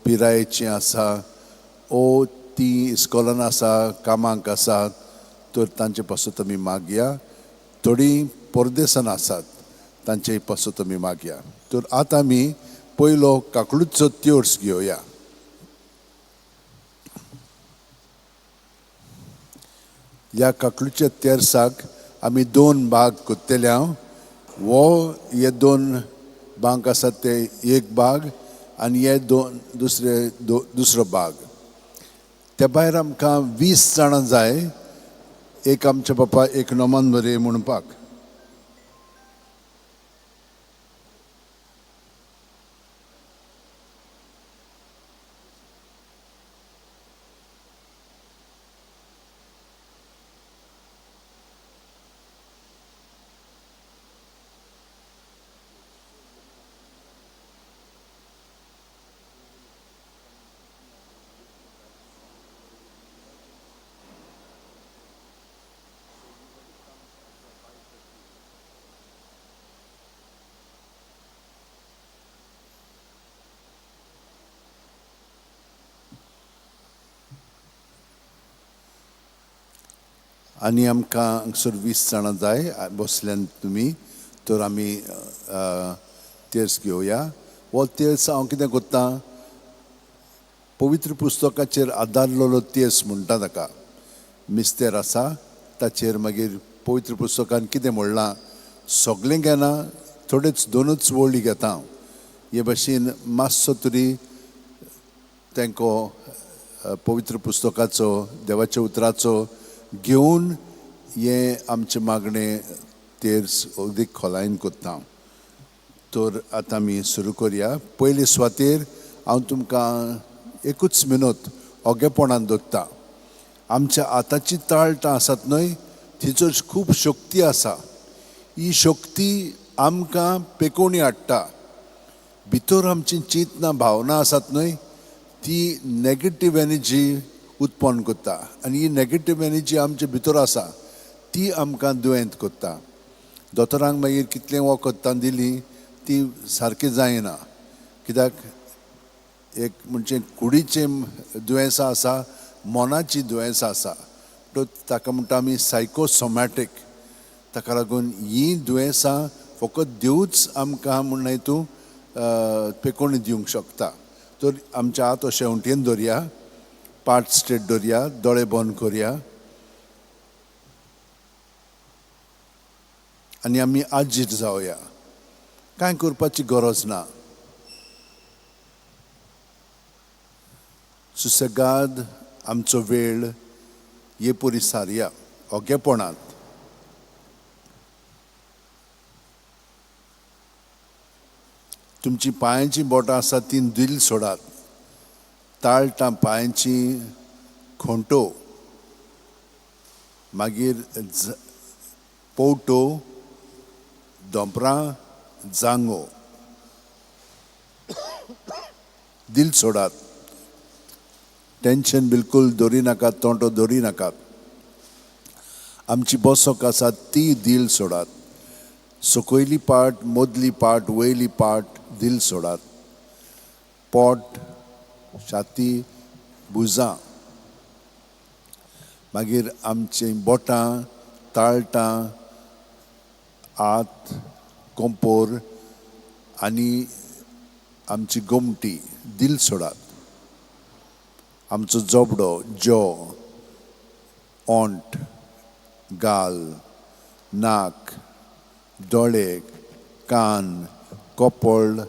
पिरायेचीं आसा ओ ती इस्कॉलान आसा, कामाक आसा, तर तांचे पासत आमी मागया. थोडीं परदेसान आसात, तांचे पासत आमी मागया. तर आतां आमी पयलो काकळूतचो त्योर्स घेवया. ह्या काकळूच्या तेर्साक आमी दोन भाग करतले. हांव वो हे दोन बांक आसात ते एक भाग आनी हे दोन दुसरे दुसरो भाग. त्या भायर आमकां 20 जाणां जाय, एक आमच्या बापा एक नोमान बरे म्हणपाक. आनी आमकां हांगसर 20 जाणां जाय बसल्यान तुमी, तर आमी तेर्स घेवया. हो तेर्स हांव कितें करता, पवित्र पुस्तकाचेर आदारलेलो तेर्स म्हणटा ताका. मिस्तेर आसा ताचेर मागीर पवित्र पुस्तकान कितें म्हणलां सगळें घेना, थोडेच दोनूच वळी घेता हांव. हे भाशेन मातसो तरी तांकां पवित्र पुस्तकाचो देवाच्या उतराचो घेवन हें आमचें मागणें तेर्स अदीक खोलायेन करता हांव. तर आतां आमी सुरू करया. पयले सुवातेर हांव तुमकां एकूच मिनत ओगेपणान दवरता. आमच्या आतांची ताळटां आसात न्हय, तिचो खूब शक्ती आसा. ही शक्ती आमकां पेकोवणी हाडटा. भितर आमची चिंतना भावना आसात न्हय, ती नेगेटीव एनर्जी उत्पन्न करता आनी ही नेगेटीव एनर्जी आमचे भितर आसा ती आमकां दुयेंत करता. दोतोरांक मागीर कितलें वखदां दिली ती सारकी जायना, कित्याक एक म्हणजे कुडीचें दुयेंसां आसा, मनाची दुयेंसां आसा, ताका म्हणटा आमी सायकोसोमॅटीक. ताका लागून हीं दुयेंसां फकत देवूच आमकां म्हण न्हय तूं पेकोवणी दिवंक शकता. तर आमच्या हात अशें उंटयेन दवरया, पाट स्ट्रेट दवरया, दोळे बंद करया आनी आमी आजीर जावया. कांय करपाची गरज ना. सुसेगाद आमचो वेळ हे परी सारया ओगेपणांत. तुमची पांयांची बोटां आसात ती दिल सोडात, ताळटां पांयांची खोंटो, मागीर पोवटो, दोंपरां, जांगो. दिल सोडात, टेंशन बिलकुल दवरी नाकात, तोंटो दवरी नाकात. आमची बसक आसा ती दिल सोडात, सकयली पाट, मदली पाट, वयली पाट दिल सोडात, पोट, छाती, भुजां, मागीर आमचीं बोटां, ताळटां, हात, कोंपोर आनी आमची गोमटी दिल सोडात. आमचो जबडो, जो, ओंठ, गाल, नाक, दोळे, कान, कपळ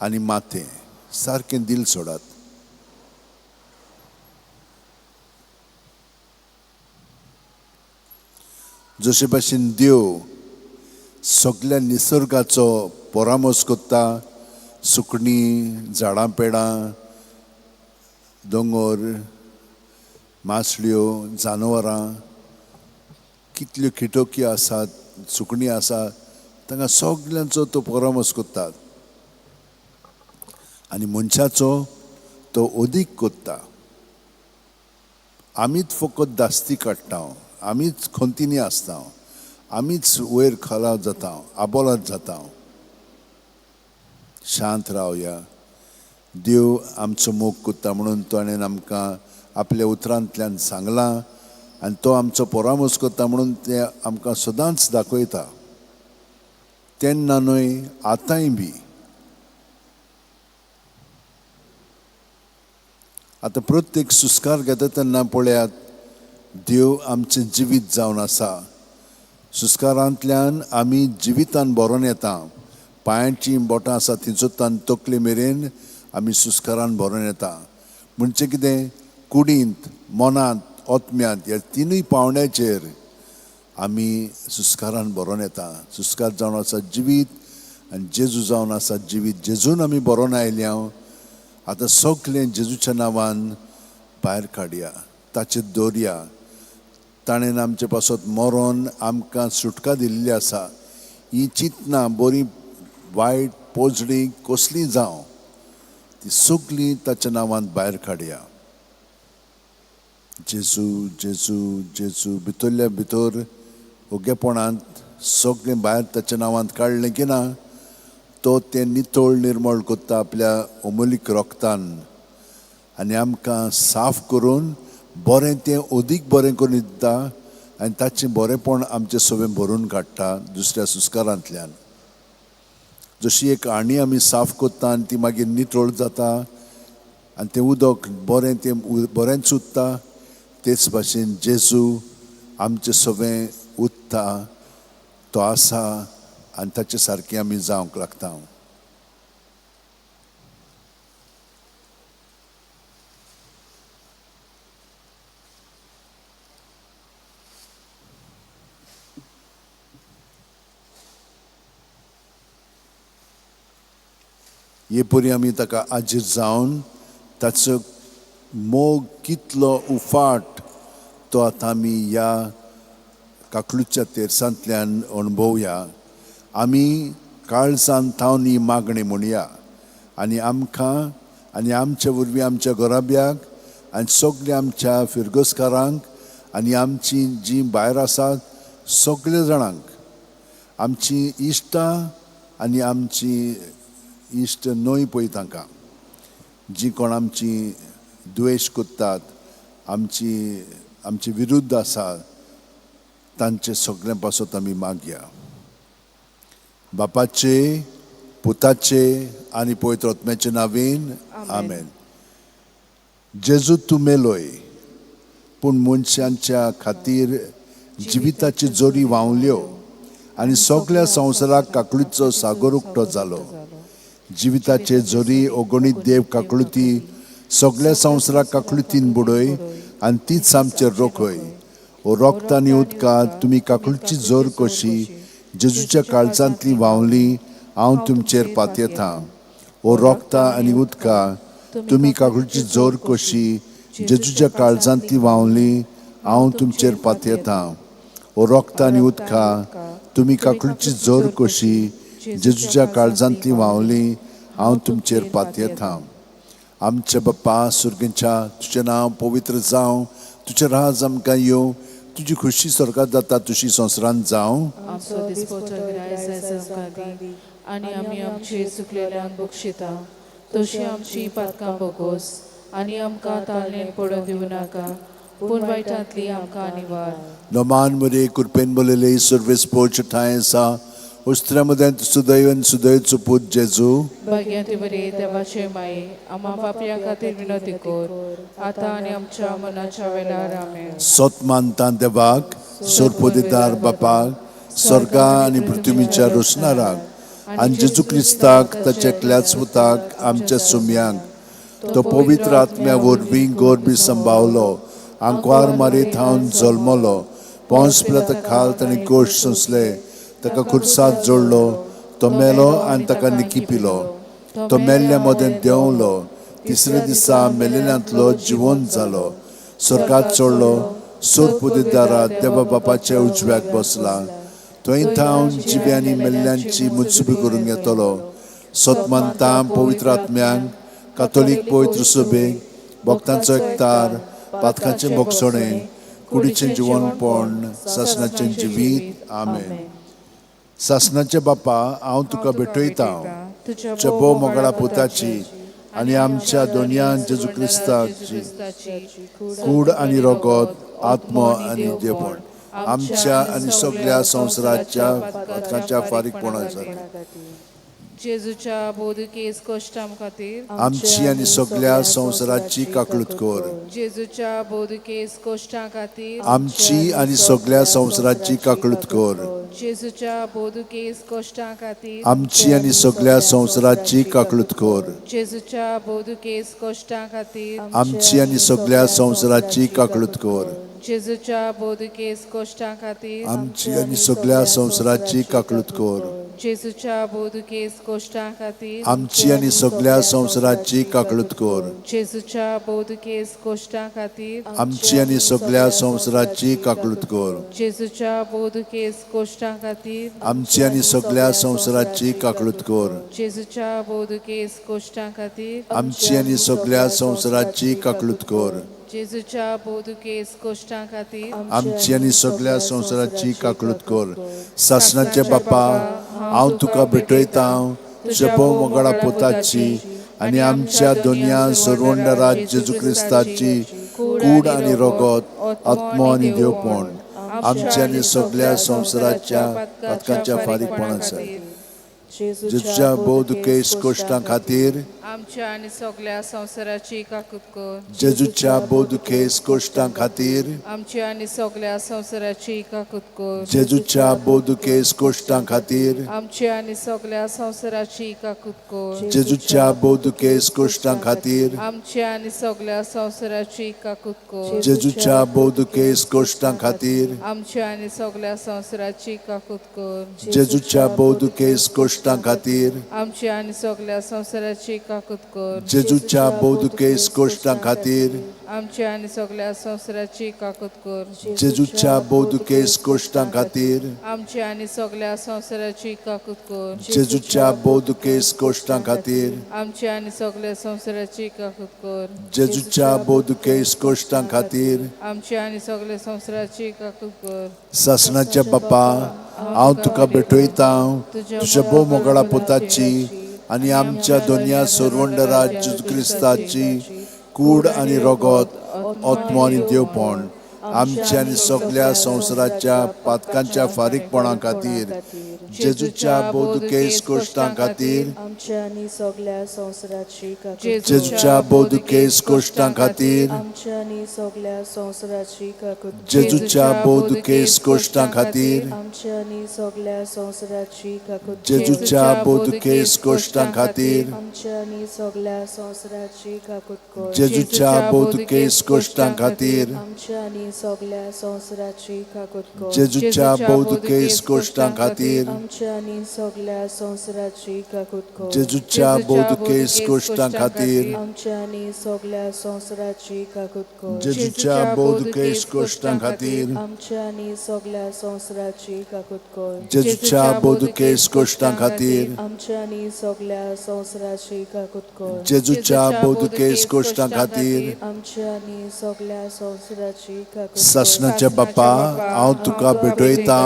आनी माथें सारकें दिल सोडात. जशे भाशेन देव सगल्या निसर्गाचो परामर्श करता, सुकणीं, झाडां पेडां, दोंगर, मासळ्यो, जानवरां, कितल्यो किटकी आसात, सुकणीं आसात, तांकां सगल्यांचो तो परामर्श करता आनी मनशाचो तो अदीक करता. आमीच फकत दास्ती काडटा, आमीच खंतीनी आसता, आमीच वयर खाला जाता, आबोलात जाता. शांत रावया, देव आमचो मोग करता म्हणून ताणें आमकां आपल्या उतरांतल्यान सांगलां आनी तो आमचो परामर्श करता म्हणून ते आमकां सदांच दाखयता. तेन्ना न्हय, आतांय बी. आतां प्रत्येक सुस्कार घेता तेन्ना पळयात, देव आमचें जिवीत जावन आसा. सुस्कारांतल्यान आमी जिवितान भरोन येता. पांयांची बोटां आसा थंयसर तकले मेरेन आमी सुस्कारान भरोन येता. म्हणजे कितें, कुडींत, मनांत, आत्म्यांत ह्या तिनूय पावंड्याचेर आमी सुस्कारान भरोन येता. सुस्कार जावन आसा जिवीत आनी जेजू जावन आसा जिवीत. जेजून आमी भरोन आयल्या. आतां सगळें जेजूच्या नांवान भायर काडया, ताचेर दवरया. ताणें आमचे पासत मरोन आमकां सुटका दिल्ली आसा. ही चिंतनां बरी वायट पोजडी कसली जावं ती सगळीं ताच्या नांवान भायर काडया. जेजू जेजू जेजू भितरल्या भितर ओगेपणांत सगळें भायर ताच्या नांवांत काडलें की ना, तो तें नितळ निर्मळ करता आपल्या अमोलीक रोगतान आनी आमकां साफ करून बरें तें अदीक बरें करून दिता आनी ताचें बरेंपण आमचें सगळें भरून काडटा दुसऱ्या सुस्कारांतल्यान. जशी एक आणी आमी साफ करता आनी ती मागीर नितळ जाता आनी तें उदक बरें तें बरेंच उरता, तेच भाशेन जेजू आमचें सगळें उरता, तो आसा आनी ताचे सारकें आमी जावंक लागता. हे परी आमी ताका आजीर जावन ताचो मोग कितलो उफाट तो आतां आमी ह्या काकलूच्या तेरसांतल्यान अणभवया. आमी काळजान थावन ही मागणी म्हणया आनी आमकां आनी आमच्या वरवीं आमच्या घराब्याक आनी सगल्या आमच्या फिरगोजकारांक आनी आमची जीं भायर आसात सगल्या जाणांक, आमची इश्टां आनी आमची इश्ट न्हय पळय तांकां, जी कोण आमची द्वेश करतात, आमची आमचे विरुद्ध आसा, तांचे सगळ्यां पासत आमी मागया. बापाचे, पुताचे आनी पवित्र आत्म्याचे नांवेन आमेन. जेजू तूं मेलोय, पूण मनशांच्या खातीर जिविताची जोरी व्हांवल्यो आनी सगळ्या संवसाराक काकळीचो सागर उक्तो जालो. जिविताचे जोरी अगणीत देव काकळुती सगळ्या संवसाराक काकळुतीन बुडय आनी तीच आमचेर रोखय. ओ रोगता आनी उदकां तुमी काकळुची जोर कशी जेजूच्या काळजांतली व्हांवली हांव तुमचेर पातयेतां. ओ रोगता आनी उदकां तुमी काकळुची जोर कशी जेजूच्या काळजांतली व्हांवली हांव तुमचेर पातयेतां. ओ रोगता आनी उदकां तुमी काकळुची जोर कशी जेजूच्या काळजांतली व्हांवली हांव तुमचेर पातयेतां. आमच्या बाप्पा सुर्गेच्या, तुजें नांव पवित्र जावं, तुजें राज आमकां येवं, तुजी खुशी स्वर्गात जाता तुशी संवसारांत जावं. आमचो दिसपट्टो गिरायक आमकां दी आनी आमी आमचे चुकलेल्यांक बक्षिता तशी आमची पातकां बोगोस आनी आमकां तालनेन पडोवंक दिवं नाका, पूण वायटांतली आमकां निवार. नमान मरे कृपेन बोलले सर्वेस पोच ठांय आसा, उस्त्र्या मदें सुदैवन सुदैचो पूत जेजू. भाग्यांत बरे देवाचे माये, आमा पापया खातीर विनवती कर आतां आनी आमच्या मनाच्या वेळार. आमेन. सत मानता देवाक, सोरपोदेदार बापाक, स्वर्गा आनी पृथ्वीच्या रोसणाराक आनी जेजू क्रिस्ताक ताच्या एकल्याच पुताक आमच्या सुम्यांक, तो पवित्र आत्म्या वरवीं गोरबी संभावलो, आंकवार मारी थावन जल्मलो, पोंस पिलाता खाल ताणें गोश्ट सोंसले, ताका खुर्साद जोडलो, तो मेलो आनी ताका निकी पिलो, तो मेल्ल्या मदें देंवलो, तिसरे दिसा मेलेल्यांतलो जिवंत जालो, स्वर्गात चडलो, सोरपुदेदारा देवा बापाच्या उजव्याक बसला, थंय थावन जिव्यांनी मेल्ल्यांची मुत्सुबी करूंक येतलो. सतमानता पवित्र आत्म्यांक, कातोलीक पवित्र सभेक, भक्तांचो एकतार, पातकांचें भोगसणें, कुडीचें जिवनपण, सासणाचें जिवीत. आमेन. सासणाचे बापा, हांव तुका भेटयता तुज्या भोव मोगाळा पुताची आनी आमच्या दोनयान जेजू क्रिस्ताची कूड आनी रगत, आत्मो आनी देवपण आमच्या आनी सगळ्या संवसाराच्या पातकांच्या फारीकपणासाठी जेजूच्या बोधकेस कश्टां खातीर आमची आनी सगळ्या संवसाराची काकळूत कर. जेजूच्या बोधकेस कश्टां खातीर आमची आनी सगळ्या संवसाराची काकळूत कर. जेजूच्या बोधकेस कश्टां खातीर आमची आनी सगळ्या संवसाराची काकळूत कर. जेजूच्या बोधकेस कश्टां खातीर आमची आनी सगळ्या संवसाराची काकळूत कर. जेजूच्या बोधकेस कश्टां खातीर आमची आनी सगळ्या संवसाराची काकळूत कर. जेजूच्या बोधकेस कश्टां खातीर आमची आनी सगळ्या संवसाराची काकळूत कर. जेजूच्या बोधकेस कश्टां खातीर आमची आनी सगळ्या संवसाराची काकळूत कर. जेजूच्या बोधकेस कश्टां खातीर आमची आनी सगळ्या संवसाराची काकळूत कर. जेजूच्या बोधकेस कश्टां खातीर आमची आनी सगळ्या संवसाराची काकळूत कर. जेजूच्या बोधकेस कश्टां खातीर आमची आनी सगळ्या संवसाराची काकळूत कर. सासणाचे बापा, हांव तुका भेटयता तुज्या भोव मोगाळा पुताची आनी आमच्या दोनया सरवंडरा जेजू क्रिस्ताची कूड आनी रगत, आत्मो आनी देवपण आमच्या आनी सगळ्या संवसाराच्या पातकांच्या फारीकपणासाठी जेजूच्या भोव दुखेस कश्टां खातीर आमच्या आनी सगळ्या संवसाराची काकूत कर. जेजूच्या भोव दुखेस कश्टां खातीर आमच्या आनी सगळ्या संवसाराची काकूत कर. जेजूच्या भोव दुखेस कश्टां खातीर आमच्या आनी सगळ्या संवसाराची काकूत कर. जेजूच्या भोव दुखेस कश्टां खातीर आमच्या आनी सगळ्या संवसाराची काकूत कर. जेजूच्या भोव दुखेस कश्टां खातीर आमच्या आनी सगळ्या संवसाराची काकूत कर. जेजूच्या भोव दुखेस कश्टां खातीर आमच्या आनी सगळ्या संवसाराची काकूत कर. जेजूच्या भोव दुखेस कश्टां खातीर आमच्या आनी सगळ्या संवसाराची काकूत कर. जेजूच्या भोव दुखेस कश्टां खातीर आमच्या आनी सगळ्या संवसाराची काकूत कर. जेजूच्या भोव दुखेस कश्टां खातीर आमच्या आनी सगळ्या संवसाराची काकूत कर. जेजूच्या भोव दुखेस कश्टां खातीर आमच्या आनी सगळ्या संवसाराची काकूत कर. सासणाच्या बापा, हांव तुका भेटयता तुज्या भोव मोगाळा पुताची आनी आमच्या दोनया सरवंडरा जेजू क्रिस्ताची कूड आनी रगत, आत्मो आनी देवपण आमच्या आनी सगळ्या संवसाराच्या पातकांच्या फारीकपणा खातीर जेजूच्या भोव दुखेस कश्टां खातीर आमच्या आनी सगळ्या संवसाराची काकूत जेजूच्या भोव दुखेस कश्टां खातीर आमच्या आनी सगळ्या संवसाराची काकूत जेजूच्या भोव दुखेस कश्टां खातीर आमच्या आनी सगळ्या संवसाराची काकूत जेजूच्या भोव दुखेस कश्टां खातीर आमच्या आनी सगळ्या संवसाराची काकूत कर. जेजूच्या भोव दुखेस कश्टां खातीर आमच्या आनी सगळ्या संवसाराची काकूत कर. जेजूच्या भोव दुखेस कश्टां खातीर आमच्या आनी सगळ्या संवसाराची काकूत कर. जेजूच्या भोव दुखेस कश्टां खातीर आमच्या आनी सगळ्या संवसाराची काकूत कर. जेजूच्या भोव दुखेस कश्टां खातीर आमच्या आनी सगळ्या संवसाराची काकूत कर. जेजूच्या भोव दुखेस कश्टां खातीर आमच्या आनी सगळ्या संवसाराची काकूत कर. जेजूच्या भोव दुखेस कश्टां खातीर आमच्या आनी सगळ्या संवसाराची काकूत कर. सासणाच्या बापा, हांव तुका भेटयता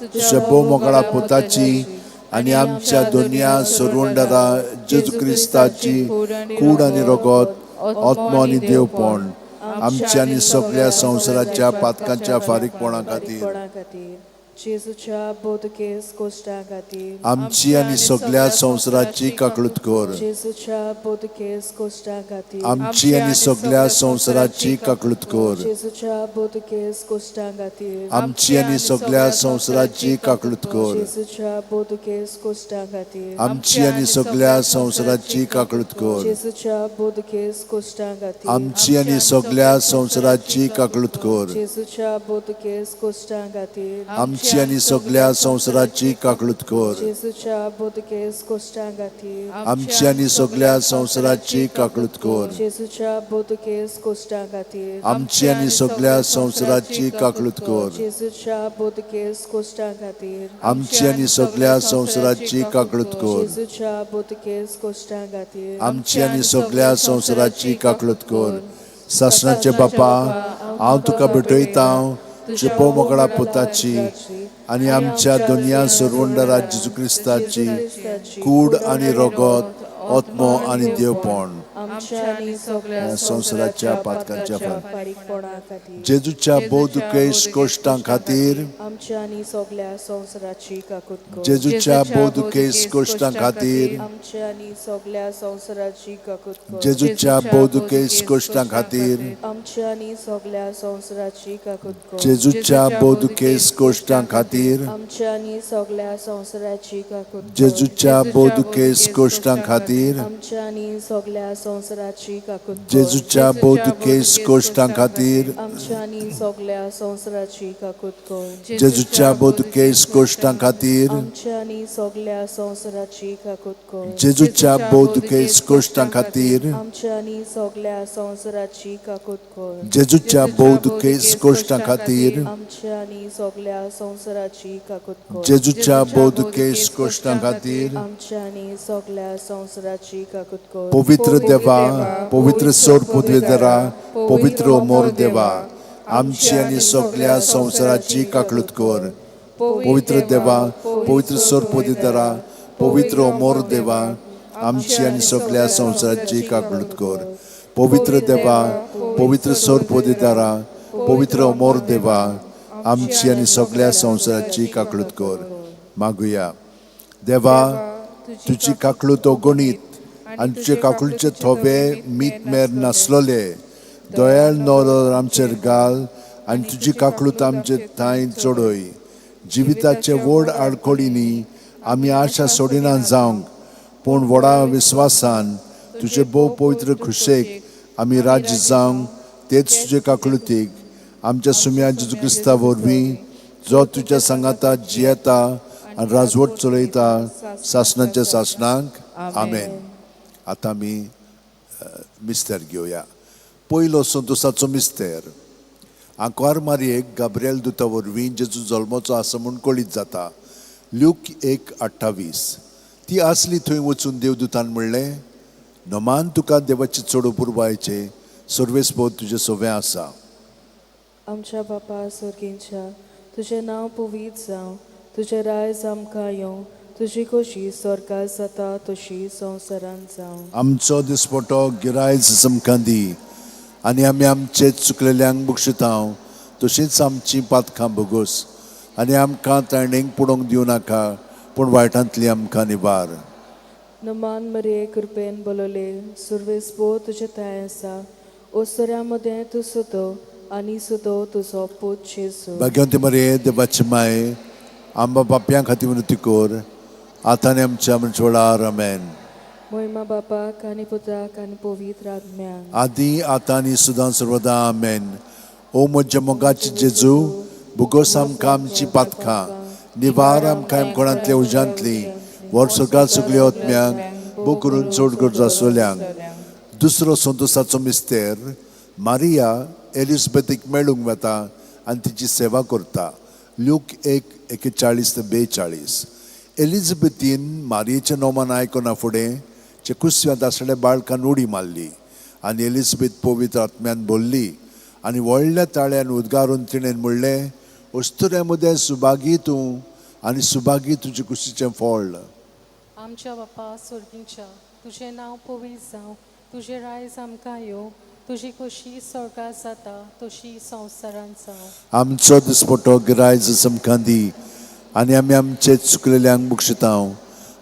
तुज्या भोव मोगाळा पुताची आनी आमच्या दोनया सरवंडरा जेजू क्रिस्ताची कूड आनी रगत, आत्मो आनी देवपण आमच्या आनी सगळ्या संवसाराच्या पातकांच्या फारीकपणा खातीर जेजूच्या बोधकेस कश्टां खातीर आमची आनी सगळ्या संवसाराची काकळूत कर. जेजूच्या बोधकेस कश्टां खातीर आमची आनी सगळ्या संवसाराची काकळूत कर. जेजूच्या बोधकेस कश्टां खातीर आमची आनी सगळ्या संवसाराची काकळूत कर. जेजूच्या बोधकेस कश्टां खातीर आमची आनी सगळ्या संवसाराची काकळूत कर. जेजूच्या बोधकेस कश्टां खातीर आमची आनी सगळ्या संवसाराची काकळूत कर. जेजूच्या बोधकेस कश्टां खातीर आमची आनी सगळ्या संवसाराची काकळूत कर. जेजूच्या बोधकेस कश्टां खातीर आमची आनी सगळ्या संवसाराची काकळूत कर. जेजूच्या बोधकेस कश्टां खातीर आमची आनी सगळ्या संवसाराची काकळूत कर. जेजूच्या बोधकेस कश्टां खातीर आमची आनी सगळ्या संवसाराची काकळूत कर. जेजूच्या बोधकेस कश्टां खातीर आमची आनी सगळ्या संवसाराची काकळूत कर. सासणाचे बापा, हांव तुका भेटयता तुज्या भोव मोगाळा पुताची आनी आमच्या दोनया सरवंडरा जेजू क्रिस्ताची कूड आनी रगत, आत्मो आनी देवपण आमच्या आनी सगळ्या संवसाराच्या पातकांच्या फारीकपणा खातीर जेजूच्या भोव दुखेस कोश्टां खातीर, आमच्या आनी सगळ्या संवसाराची काकूत कर. जेजूच्या भोव दुखेस कोश्टां खातीर, आमच्या आनी सगळ्या संवसाराची काकूत कर. जेजूच्या भोव दुखेस कोश्टां खातीर, आमच्या आनी सगळ्या संवसाराची काकूत कर. जेजूच्या भोव दुखेस कोश्टां खातीर, आमच्या आनी सगळ्या संवसाराची काकूत कर. जेजूच्या भोव दुखेस कोश्टां खातीर, आमच्या आनी सगळ्या संवसाराची काकूत कर. जेजूच्या भोव दुखेस कोश्टां खातीर, आमच्या आनी सगळ्या संवसाराची काकूत कर. जेजूच्या भोव दुखेस कोश्टां खातीर, आमच्या आनी सगळ्या संवसाराची काकूत कर. जेजूच्या भोव दुखेस कोश्टां खातीर, आमच्या आनी सगळ्या संवसाराची काकूत कर. जेजूच्या भोव दुखेस कोश्टां खातीर, आमच्या आनी सगळ्या संवसाराची काकूत कर. जेजूच्या भोव दुखेस कोश्टां खातीर, आमच्या आनी सगळ्या संवसाराची काकूत कर. पवित्र देवा, पवित्र सोर पदवेदरा, पवित्र अमोर देवा, आमची आनी सगळ्या संवसाराची काकळूत कर. पवित्र देवा, पवित्र सोर पदवेदरा, पवित्र अमोर देवा, आमची आनी सगळ्या संवसाराची काकळूत कर. पवित्र देवा, पवित्र सोर पदवेदरा, पवित्र अमोर देवा, आमची आनी सगळ्या संवसाराची काकळूत कर. मागुया. देवा, तुजी काकळूत अगणीत आनी तुजे काकळूचे थोवे मीत मेर नासलोले दयाळ नदर आमचेर घाल आनी तुजी काकळूत आमचे थांय चडय. जिविताचे व्हड आडखळींनी आमी आशा सोडिना जावंक, पूण व्हडा विस्वासान तुजे भोव पवित्र खुशेक आमी राज्य जावंक, तेच तुजे काकळुतीक आमच्या सुम्या जेजू क्रिस्ता वरवीं, जो तुज्या सांगाता जियेता आनी राजवट चलयता सासणाच्या सासणाक. आमेन. आतां आमी मिस्तेर घेवया. पयलो संतोसाचो मिस्तेर. आंकवार मारयेक गाब्रिएल दुता वरवीं जेजू जल्मचो आसा म्हूण कळीत जाता. ल्यूक 1:28. ती आसली थंय वचून देवदूतान म्हणलें, नमान तुका देवाचे चड पुरवायचे, सर्वेस्पोद तुजें सवें आसा. आमच्या बापा सर्गींच्या, तुजें नांव पवित्र जावं, तुजें रायज आमकां येवं, तुजी खोशी स्वर्गार जाता तशी संवसारांत जावं. आमचो दिसपटो गिरायज आमकां दी आनी आमी आमचे चुकलेल्यांक बक्षितांव, तशींच आमची पातकां भोगोस आनी आमकां ताणेंक पुडोवंक दिवं नाका, पूण वायटांतली आमकां निवार. नमान मरिये, कृपेन बोलले, सुर्वेस्पो तुजें थांय आसा, ओसऱ्या मदें तूं सुतो आनी सुतो तुजो पूत जेजू. भाग्यवंती मरिये, देवाची माये, आंबा पापयां खातीर विनंती कर, आतां आनी आमच्या मरणाच्या वेळार. आमेन. मोहिमा बापाक आनी पुताक आनी पवित्र आत्म्याक, आदी आतां आनी सुदां सर्वदा. आमेन. ओ म्हज्या मोगाचे जेजू, भुगोस आमकां आमची पातकां, निवार आमकां कोणांतल्या उज्यांतली, व्हर सगळ्या सगल्या आत्म्यांक, भोव करून चड गरज आसलेल्यांक. दुसरो संतोसाचो मिस्तेर. मारिया एलिजबेथीक मेळूंक वता आनी तिची सेवा करता. ल्यूक 1:41 ते 42. एलिजबेथीन मारियेचें नोमान आयकना फुडें चेकुस्यांत आसलेल्या बाळकान उडी मारली आनी एलिजबेथ पवित्र आत्म्यान भरली आनी व्हडल्या ताळ्यान उद्गारून तिणें म्हणलें, अस्तुऱ्या मदें सुभागी तूं आनी सुभागी तुजे कुशीचें फळ. आमच्या बापा स्वर्गींच्या, तुजें नांव पवित्र जावं, तुजें रायज आमकां येवं, तुजी खोशी स्वर्गार जाता तशी संवसारांत जावं. आमचो दिसपटो गिरायज आमकां दी आनी आमी आमचे चुकलेल्यांक बक्षितांव,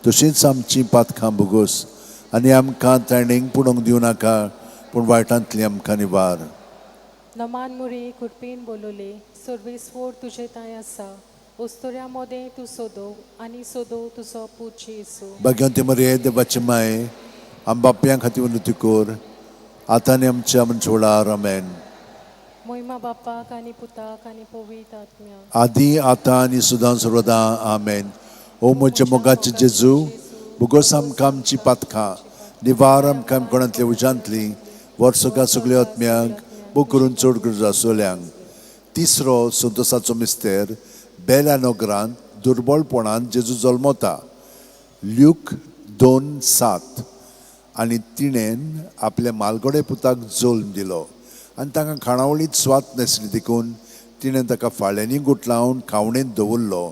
तशींच आमची पातकां भोगोस आनी आमकां ताणेंक पुडोवंक दिवं नाका, पूण वायटांतली आमकां निवार. नमान मुरी, कृपेन बोलवले, सर्वेस्पोर तुजे थांय आसा, अस्तुऱ्या मदें तूं सोदो आनी सोदो तुजो पूत जेजू. भाग्यवंती मरिये, देवाची माये, आम बापयां खातीर विनंती कर, आतां आनी आमच्या मरणाच्या वेळार. आमेन. मोहिमा बापाक आनी पुताक आनी पवित्र आत्म्याक, आदी आतां आनी सुदां सर्वदां. आमेन. ओ म्हज्या मोगाचे जेजू, भुगोस आमकां आमची पातकां, निवार आमकां कोणांतल्या उज्यांतली, वर्सकां सगल्या आत्म्यांक, भोव करून चड गरज आसलेल्यांक. तिसरो संतोसाचो मिस्तेर. बेल्या नगरांत दुर्बळपणान जेजू जल्मता. ल्यूक 2:7. आनी तिणेन आपल्या मालगडे पुताक जल्म दिलो आनी तांकां खाणावळींत स्वात नासली, देखून तिणें ताका फाळ्यांनी गुटलावन खावणेंत दवरलो.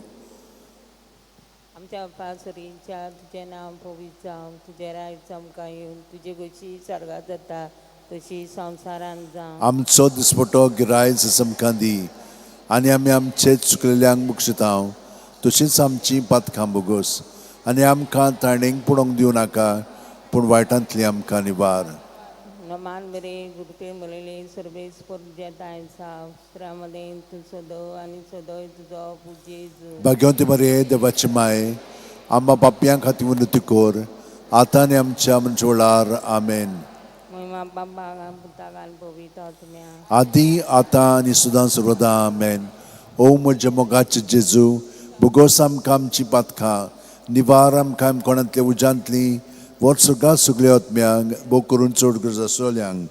आमच्या बापा सुरींच्या तुजें नांव पवित्र जावं, तुजें रायज आमकां येवन, तुजी गोशी स्वर्गात जाता तशी संवसारांत जावं. आमचो दिसपटो गिरायज आमकां दी आनी आमी आमचे चुकलेल्यांक बक्षिता तशींच आमची पातकां बोगोस आनी आमकां ताणेंक पडोवंक दिवं नाका पूण वायटांतली आमकां निवार. नमान बरे गुरपे म्हणलेले सर्वेस तुजें तांय स्त्र्यामध्ये तूं सदो आनी सदोय तुजो पूत जेजू. भाग्यवंती मरे देवाची माय, आम्हा पापयां खातीर विनंती कर आतां आनी आमच्या मनशा वेळार. आमेन. महिमा बाबाक पुताक आनी पवित्र आत्म्याक. आदी आतां आनी सुदां सर्वदा. आमेन. ओ म्हज्या मोगाचे जेजू, बोगोस आमकां आमची पातकां, निवार आमकां कोणांतल्या उज्यांतली, व्हर सगळ्या सगल्या आत्म्यांक, भोव करून चड गरज आसलेल्यांक.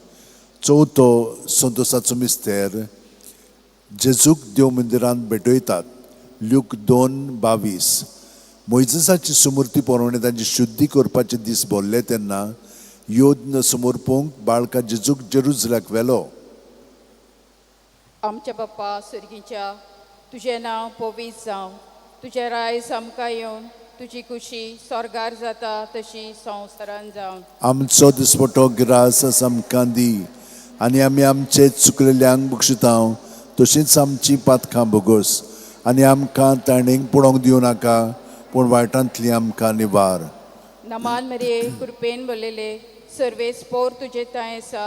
चवथो संतोसाचो मिस्तेर, जेजूक देव मंदिरांत भेटयतात. ल्यूक 2:22. मोयजेसाची सुमूर्ती पुरवणी तांची शुद्धी करपाचे दीस भरले तेन्ना योद्न समर्पूंक बाळका जेजूक जेरुजल्याक व्हेलो. आमच्या बाप्पा सर्गीच्या, तुजें नांव पवित्र जावं, तुजें रायज आमकां येवन, तुजी खुशी स्वर्गार जाता तशी संवसारान जावं. आमचो दिसपटो गिरास आमकां दी आनी आमी आमचे चुकलेल्यांक बक्षिता तशींच आमची पातकां बोगोस आनी आमकां ताणेंक पडोवंक दिवं नाका पूण वायटांतली आमकां निवार. नमान मरिये, कृपेन भरलेले, सर्वेस पोर तुजे तांय आसा,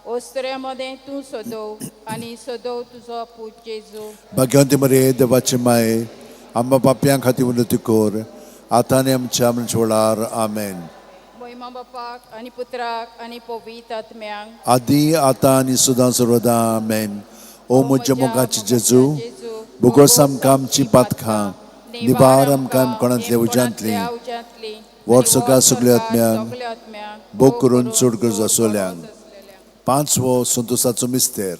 ओस्त्र्या मदें तूं सदो आनी सदो तुजो पूत जेजू. भाग्यवंती मरे देवाचे माये, आमकां पापयां खातीर विनंती कर आतां आनी आमच्या मनशा वेळार. आमेन. मोहिमा बापाक आनी पुत्राक आनी पवित्र आत्म्यांक. आदी आतां आनी सुदां सर्वदां. आमेन. ओ म्हज्या मोगाचे जेजू, बोगोस आमकां आमची पातकां, निवार आमकां कोणांतल्या उज्यांतली, व्हर सगळ्या सगल्या आत्म्यांक, भोग करून चड गरज आसलेल्यांक. पांचवो संतोसाचो मिस्तेर,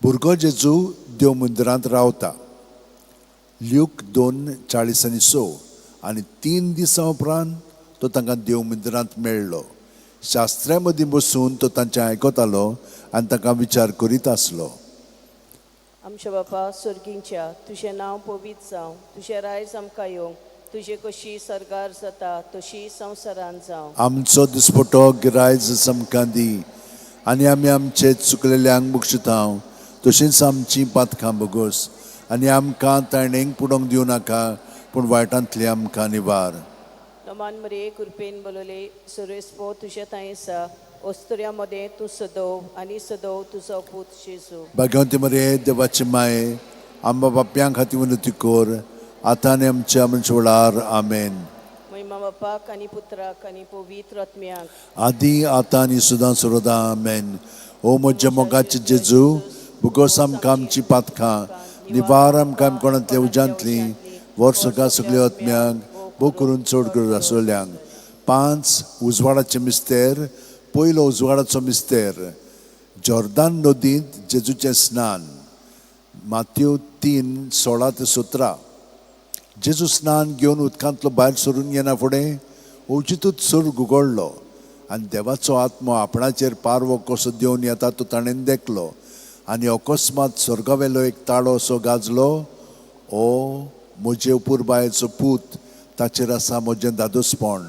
भुरगो जेजू देव मंदिरांत रावता. ल्यूक 2:46. आनी 3 दिसां उपरांत तो तांकां देव मंदिरांत मेळ्ळो. शास्त्र्या मदीं बसून तो तांचें आयकतालो आनी तांकां विचार करीत आसलो. आमच्या बापा सर्गींच्या, तुजें नांव पवित्र जावं, तुजें रायज आमकां येवं, तुजें कशी सर्गार जाता तशी संवसारान जावं. आमचो दिसपटो गिरायज आमकां दी आनी आमी आमचे चुकलेल्यांक बक्षिता तशींच आमची पातकां बोगोस आनी आमकां ताणेंक पुडोवंक दिवं नाका पूण वायटांतली आमकां निवार. नमान मरिये, कृपेन बोलले, सर्वेस्पो तुजें तांय आसा, ओस्तुऱ्या मदें तूं सदोव आनी सदोव तुजो पूत जेजू. भाग्यवंती मरे देवाचे माये, आमकां पापयां खातीर विनंती कर आतां आनी आमच्या मनशा वेळार. आमेन. महिमा बापाक आनी पुत्राक आनी पवित्र आत्म्याक. आदी आतां आनी सुदां सर्वदां. आमेन. ओ म्हज्या मोगाचे जेजू, बोगोस आमकां आमची पातकां, निवार आमकां कोणांतल्या उज्यांतली, व्हर सगळ्या सगल्या आत्म्यांक, भोव करून चड गरज आसलेल्यांक. 5 उजवाडाचे मिस्तेर, पयलो उजवाडाचो मिस्तेर, जॉर्दान नदींत जेजूचें स्नान. मात्यो 3:16 ते 17. जेजू स्नान घेवन उदकांतलो भायर सरून येना फुडें अवचितूच सर्ग उगडलो आनी देवाचो आत्मो आपणाचेर पारवो कसो देंवन येता तो ताणें देखलो. आनी अकस्मात स्वर्गावेलो एक ताळो असो गाजलो, ओ म्हजे पुरबायेचो पूत, ताचेर आसा म्हजें दादोसपण.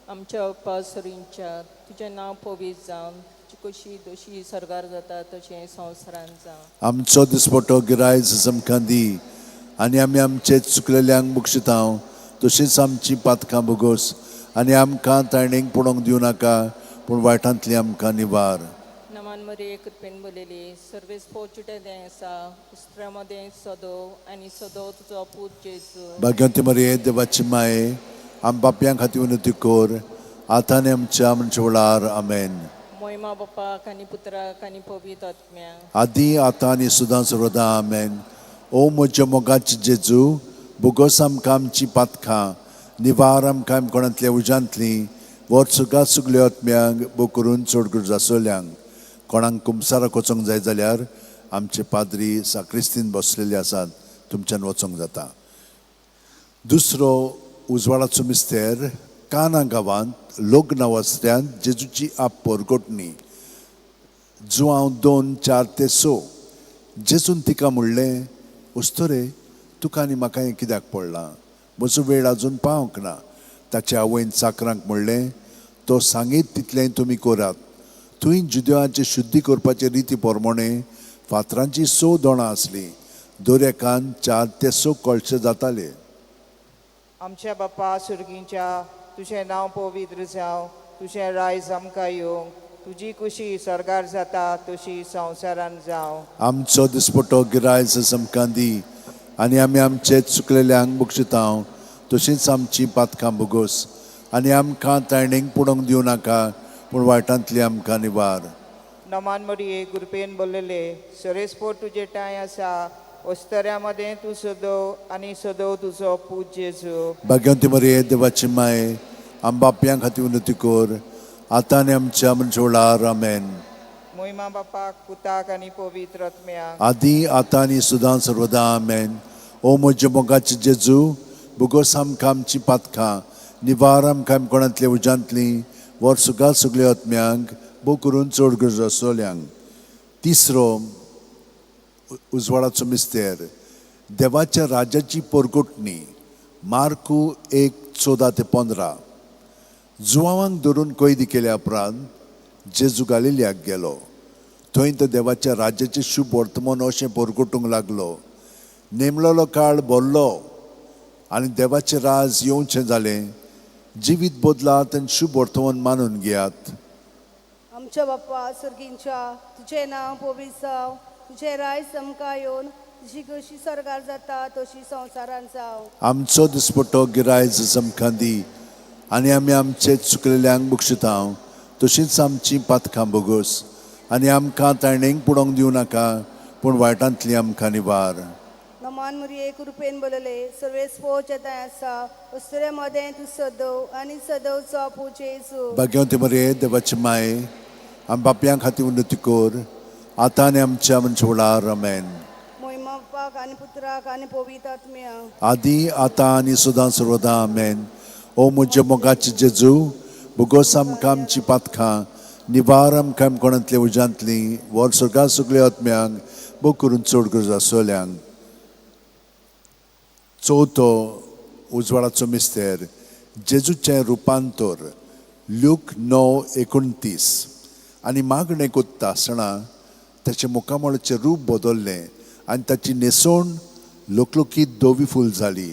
आमच्या बाप्पा सरींच्या, तुजें नांव पवित्र जावं, तुजी कशी दोशी सर्गार जाता तशें संवसारान जावं. आमचो दिसपटो गिरायज आमकां दी आनी आमी आमचे चुकलेल्यांक बक्षिता तशींच आमची पातकां बोगोस आनी आमकां ताणेंक पडोवंक दिवं नाका पूण वायटांतली आमकां निवार. नमान मरिये, कृपेन भरलेली, सर्वेस पोचुटे तें आसा, उस्त्र्या मदें सदो आनी सदो तुजो पूत जेजू. भाग्यवंती मरिये देवाची माये, आम पापयां खातीर विनंती कर आतां आनी आमच्या मनशा वेळार. आमेन. मोहिमा बापाक आनी पुत्राक आनी पवित्र आत्म्याक. आदी आतां आनी सुदां सर्वदां. आमेन. ओ म्हज्या मोगाचे जेजू, बोगोस आमकां आमची पातकां, निवार आमकां कोणांतल्या उज्यांतली, व्हर सगळ्या सगल्या आत्म्यांक, भोव करून चड गरज आसलेल्यांक. कोणाक कुमसाराक वचोंक जाय जाल्यार आमचे पाद्री साक्रिस्तीन बसलेले आसात, तुमच्यान वचोंक जाता. दुसरो उजवाडाचो मिस्तेर, काना गांवांत लग्न वस्त्यांत जेजूची आप परगटणी. जुआंव 2:4 ते 6. जेजून तिका म्हणलें, उस्तोरे, तुका आनी म्हाका हें कित्याक पडलां? म्हजो वेळ आजून पावंक ना. ताचे आवयन चाकरांक म्हणलें, तो सांगीत तितलेंय तुमी करात. थंय जुदेवांचे शुद्धी करपाचे रिती प्रमाणे फातरांचीं स दोणां आसलीं. दर एकान 4 ते 6 कळशे जाताले. आमच्या बापा सुर्गींच्या, तुजें नांव पवित्र जावं, तुजें रायज आमकां येवं, तुजी कुशी सर्गार जाता तशी संवसारान जावं. आमचो दिसपटो गिरायज आमकां दी आनी आमी आमचे चुकलेल्यांक बक्षितांव तशींच आमची पातकां भोगोस आनी आमकां ताणेंक पुडोवंक दिवं नाका, पूण वायटांतली आमकां निवार. नमान मरिये, कृपेन बोल्लेले, सरेस्पोर तुजे ठांय आसा, ओस्तऱ्या मदें तूं सदव आनी सदव तुजो पूत जेजू. भाग्यवंती मरिये, देवाची माय, आम बापयां खातीर विनंती कर, आतां आनी आमच्या मनशोळार. आमेन. मोहिमा बापाक, पुताक आनी पवित्र आत्म्याक, आदी आतां आनी सदां सर्वदां. आमेन. ओ म्हज्या मोगाचे जेजू, भोगोस आमकां आमची पातकां, निवार आमकां कोणांतल्या उज्यांतलीं, वर सुगा सगल्या आत्म्यांक, भोव करून चड गरज आसतल्यांक. तिसरो उजवाडाचो मिस्तेर, देवाच्या राज्याची परगटणी. मार्कू 1:14 ते 15. जुवांक धरून कैदी केल्या उपरांत जेजू गालिलियाक गेलो. थंय तो देवाच्या राज्याचें शुभ वर्तमान अशें परगटूंक लागलो. नेमलोलो काळ भरलो आनी देवाचें राज येवचें जालें. जिवीत बदलात आनी शुभ वर्तमान मानून घेयात. आमच्या बाप्पा सर्गींच्या, तुजें नांव पवित्र जावं, तुजें रायज आमकां येवन, तुजी कशी सर्गार जाता तशी संवसारान जावं. आमचो दिसपट्टो गिरायज आमकां दी आनी आमी आमचे चुकलेल्यांक बक्षितांव तशींच आमची पातकां भोगोस आनी आमकां ताणेंक पुडोवंक दिवं नाका, पूण वायटांतली आमकां निवार. नमान मुरये, कृपेन बोलले, सर्वेस पोवचे थंय आसा, वस्तुरे मदें तूं सदव आनी सदवचो पूत जेजू. भाग्यवंती मरिये, देवाची माय, आम बापयां खातीर उन्नती कर, आतां आनी आमच्या मनशोळार. आमेन. मोहिमा बापाक आनी पुत्राक आनी पवित्र आत्म्याक, आदी आतां आनी सदां सर्वदां. आमेन. ओ म्हज्या मोगाचे जेजू, भोगोस आमकां आमची पातकां, निवार आमकां कोणांतल्या उज्यांतलीं, वर सर्गा सगल्या आत्म्यांक, भोव करून चड गरज आसतल्यांक. चवथो उजवाडाचो मिस्तेर, जेजूचें रुपांतर. ल्यूक 9:29. आनी मागणें कोत्ता आसतना ताचें मुखामळाचें रूप बदल्लें आनी ताची न्हेसवण लोकलोकीत धवी फूल जाली.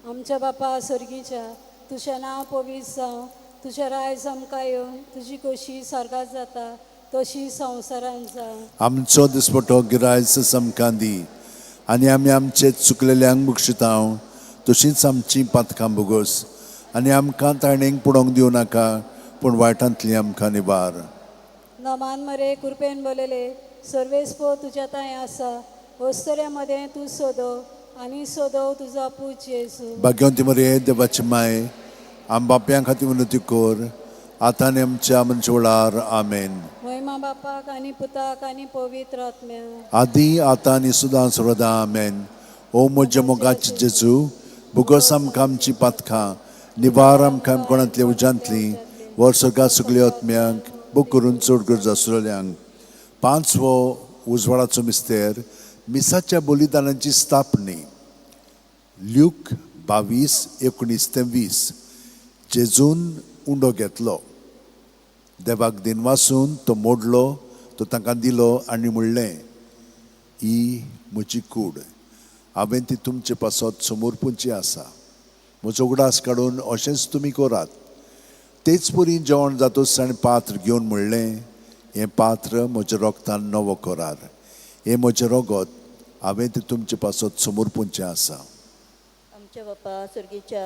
आमच्या बापा सर्गीच्या, तुजें नांव पवित्र जावं, तुजें रायज आमकां येवन, तुजी कशी सर्गात जाता तशी संवसारान जावं. आमचो दिसपटो गिरायज आमकां दी आनी आमी आमचे चुकलेल्यांक बक्षितांव तशींच आमची पातकां भोगोस आनी आमकां ताणेंक पुडोवंक दिवं नाका, पूण वायटांतली आमकां निवार. नमान मरे, कृपेन बोलले, सर्वेस्पो तुज्या थंय आसा, वस्तऱ्या मदें तूं सोदव आनी सोदव तुजो पूत जेजू. भाग्यवंती मरिये, देवाची माय, आम बापयां खातीर विनंती कर, आतां आनी आमच्या मनशोळार. आमेन. मोहिमा बापाक आनी पुताक आनी पवित्र आत्म्याक, आदी आतां आनी सदां सर्वदां. आमेन. ओ म्हज्या मोगाचे जेजू, भोगोस आमकां आमची पातकां, निवार आमकां कोणांतल्या उज्यांतलीं, वर सर्गा सगल्या आत्म्यांक, भोव करून चड गरज आसलेल्यांक. पांचवो उजवाडाचो मिस्तेर, मिसाच्या बलिदानाची स्थापणी. ल्यूक 22:19 ते 20. जेजून उंडो घेतलो, देवाक दिनवासून तो मोडलो, तो तांकां दिलो आनी म्हणलें, ही म्हजी कूड, हांवें ती तुमचे पासत समर्पूंची आसा. म्हजो उगडास काडून अशेंच तुमी करात. तेच परी जेवण जातूच ताणें पात्र घेवन म्हणलें, हें पात्र म्हज्या रोगतान नवो करार, हें म्हजें रोगत, हांवें तें तुमचे पासत समर्पूंचें आसा. आमच्या बापा सर्गीच्या,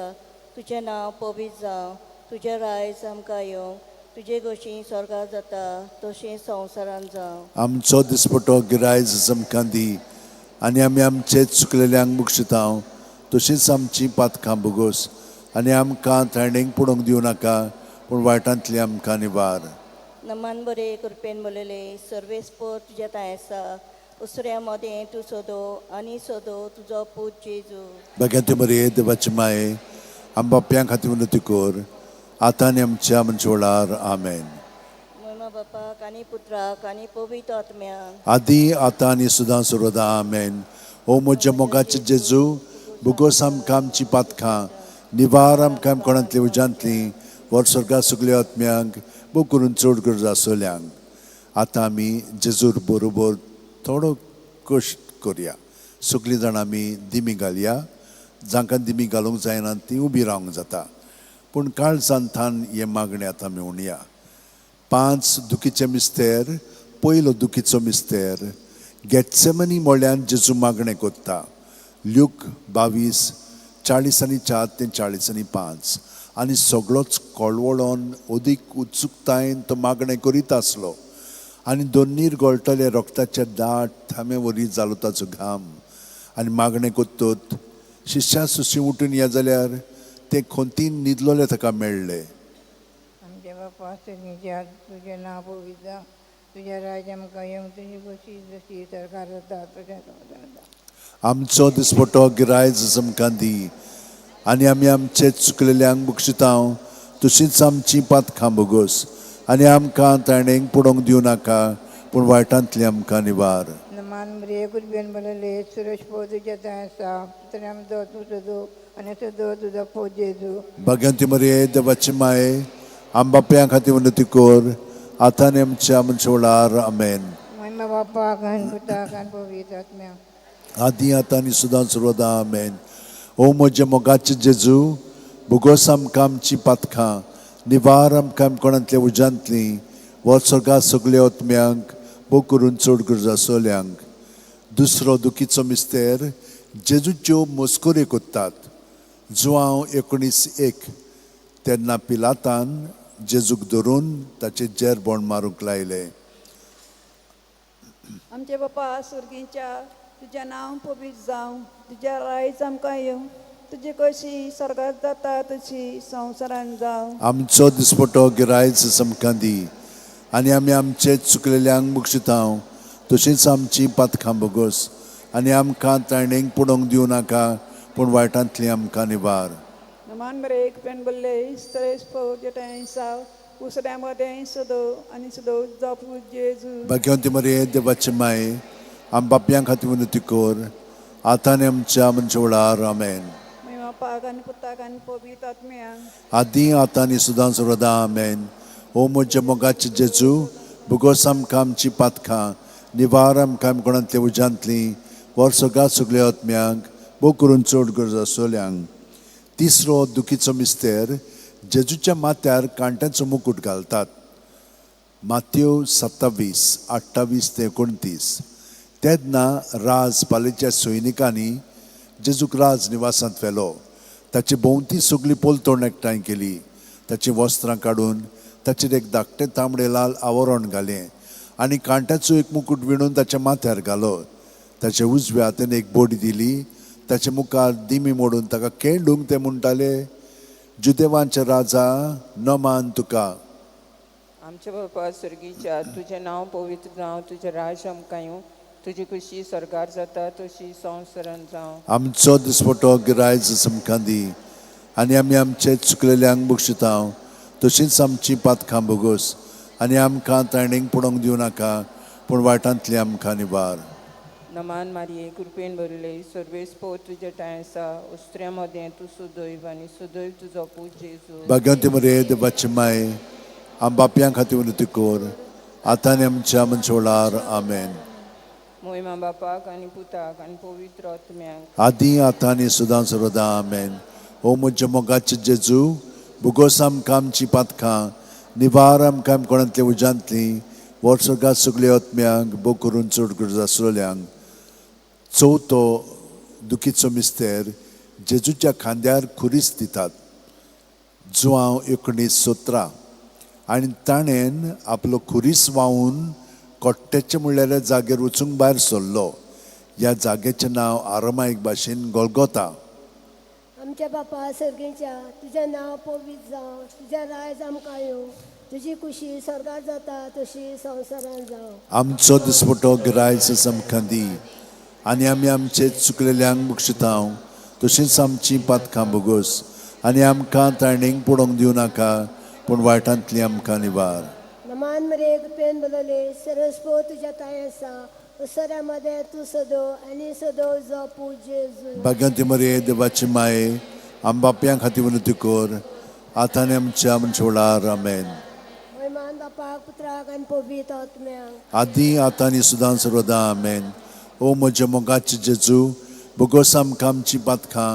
तुजें नांव पवित्र जावं, तुजें रायज आमकां येवं, तुजे गोशी स्वर्गार जाता तशें संवसारान जावं. आमचो दिसपटो गिरायज आमकां दी आनी आमी आमचे चुकलेल्यांक बक्षितांव तशींच आमची पातकां भोगोस आनी आमकां ताणेंक पडोवंक दिवं नाका, पूण वायटांतली आमकां निवार. नमान बरे, कृपेन बोलले, सर्वेस्पोर तुज्या थंय आसा, उसऱ्या मदें तूं सोदो आनी सोदो तुजो पूत जेजू. भाग्यांती मरिये, देवाची माये, आम बापयां खातीर विनंती कर, आतां आनी आमच्या मनशोळार. आमेन. मोहिमा बापाक आनी पुत्राक आनी पवित्र आत्म्याक, आदी आतां आनी सदां सर्वदां. आमेन. ओ म्हज्या मोगाचे जेजू, भोगोस आमकां आमची पातकां, निवार आमकां कोणांतली उज्यांतली वर स्वर्गा सगल्या आत्म्यांक बो करून चड गरज आसल्यांक. आतां आमी जेजूर बरोबर थोडो कश्ट करया. सगळीं जाणां आमी दिमी घालया. जांकां दिमी घालूंक जायना ती उबी रावंक जाता, पूण काळजान थान हें मागणें आतां आमी म्हणया. 5 दुखीचे मिस्तेर. पयलो दुखीचो मिस्तेर गेटसेमनी म्हळ्यान जेजू मागणें कोत्ता. ल्यूक 22:44 ते 45. आनी सगळोच कळवळोन अदीक उत्सुकतायेन तो मागणें करीत आसलो आनी दोन्नीर गळटले रोगताच्या दाट थामे वरी जालो ताचो घाम. आनी मागणें कोत्तोत शिश्या सुशी उठून या जाल्यार ते खोंतीन न्हिदलोले ताका मेळ्ळे. आमच्या बापा सर्गीच्या तुजें नांव पवित्र जावं, तुजें राज्य आमकां येवं, तुजी खोशी जशी सरकार जाता तशें संवसारांत जावं. आमचो दिसपटो गिरायज आमकां दी आनी आमी आमचे चुकलेल्यांक बक्षितांव तशींच आमची पातखां भोगोस आनी आमकां ताणेंक पडोवंक दिवं नाका पूण वायटांतली आमकां निवार. मान मरिये कृपेन भरलेले सुरेश पो तुज्या थंय आसा, आमचो तूं सदो आनी सदो तुजो पो जेजू. भाग्यवंती मरिये देवाची माये आम बापयां खातीर विनंती कर आतां आनी आमच्या मनशा वेळार. आमेन. महिमा बापाक आनी पुताक आनी पवित्र आत्म्याक आदी आतां आनी सदां सर्वदा. आमेन. ओ म्हज्या मोगाचे जेजू, भोगोस आमकां आमची पातखां, निवार आमकां कोणांतल्या उज्यांतली, वच स्वर्गा सगल्या आत्म्यांक बो करून चड गरज आसल्यांक. दुसरो दुखीचो मिस्तेर जेजूच्यो मस्कऱ्यो कोत्तात. जुआंव 19:1. तेन्ना पिलातान जेजूक धरून ताचे जेरबोण मारूंक लायले. आमचे बापा सुर्गीच्या तुजें नांव पवित्र जावं, तुजें रायज आमकां येवं, तुजी कशी स्वर्गात जाता तशी संवसारांत जावं. आमचो दिसपटो गिरायज आमकां दी आनी आमी आमचे चुकलेल्यांक बक्षितांव तशींच आमची पातखां भोगोस आनी आमकां ताणेंक पडोवंक दिवं नाका पूण वायटांतली आमकां निवार. मान बरे पेन बल्ले सरेश जेठांय साव उसऱ्या मदें सदो आनी सदो जापू जेजू. भाग्यवंती मरिये देवाची माये आम बापयां खातीर विनंती कर आतां आनी आमच्या मनशा वेळार. आमेन. महिमा बापाक आनी पुताक आनी पवित्र आत्म्याक आदी आतां आनी सदां सर्वदा. आमेन. ओ म्हज्या मोगाचे जेजू, भोगोस आमकां आमची पातखां, निवार आमकां कोणांतल्या उज्यांतली, वर सगळ्या सगल्या आत्म्यांक बो करून चड गरज आसल्यांक. तिसरो दुखीचो मिस्तेर जेजूच्या माथ्यार कांट्याचो मुकूट घालतात. मात्यो 27:28 ते 29. तेन्ना राज पालेच्या सैनिकांनी जेजूक राज निवासांत व्हेलो. ताची भोंवती सगली पोलतोण एकठांय केली. ताचीं वस्त्रां काडून ताचेर एक धाकटें तांबडें लाल आवरण घालें आनी कांट्याचो एक मुकूट विणून ताच्या माथ्यार घालो. ताच्या उजव्या हातान एक बोडी दिली. ताचे मुखार दिमी मोडून ताका केंडूंक ते म्हणटाले, जुदेवांचे राजा नमान तुका. आमच्या बापा सर्गीच्या तुजें नांव पवित्र जावं, तुजें राज आमकां येवं, तुजी खुशी स्वर्गार जाता तशी संवसारांत जावं. आमचो दिसपटो गिरायज आमकां दी आनी आमी आमचे चुकलेल्यांक बक्षितांव तशींच आमची पातखां भोगोस आनी आमकां ताणेंक पडोवंक दिवं नाका पूण वायटांतली आमकां निवार. नमान मारिये कृपेन भरले सर्वेस पो तुजे ठांय आसा, उस्त्र्या मदें तूं सुदैव आनी सुदैव तुजो पूत जेजू. भाग्यवंती मरिये देवाची माये आम बापयां खातीर विनंती कर आतां आनी आमच्या मनशा वेळार. आमेन. मोहिमा बापाक आनी पुताक आनी पवित्र आत्म्याक आदी आतां आनी सदां सर्वदा. आमेन. ओ म्हज्या मोगाचे जेजू, भोगोस आमकां आमची पातखां, निवार आमकां कोणांतल्या उज्यांतली, वर स्वर्गात सगल्या आत्म्यांक बो करून चड गरज आसलेल्यांक. चवथो दुखीचो मिस्तेर जेजूच्या खांद्यार खुरीस दितात. जुआंव 19:17. आनी ताणें आपलो खुरीस व्हांवून कोट्ट्याचे म्हणल्यार जागेर वचूंक भायर सरलो. ह्या जाग्याचें नांव आरमाईक भाशेन गोलगोता. आमच्या बापा सर्गीच्या तुजें नांव पवित्र जावं, तुजें रायज आमकां येवं, तुजी खुशी स्वर्गार जाता तशी संवसारांत जावं. आमचो दिसपटो गिरायज आमकां दी आनी आमी आमचे चुकलेल्यांक बक्षितांव तशींच आमची पातखां भोगोस आनी आमकां ताणेंक पडोवंक दिवं नाका पूण वायटांतली आमकां निवार. नमान मरिये कृपेन भरलेले सरस पो तुज्या ठांय आसा, उसऱ्या मदें तूं सदो आनी सदो जो पूत जेजू. भाग्यवंती मरिये देवाची माये आम बापयां खातीर विनवती कर, आतां आनी आमच्या मनशा वेळार. आमेन. महिमान बापाक, पुत्राक आनी पवित्र आत्म्याक. आदी, आतां आनी सदां सर्वदा. आमेन. ओ म्हज्या मोगाचे जेजू, बोगोस आमकां आमची पातकां,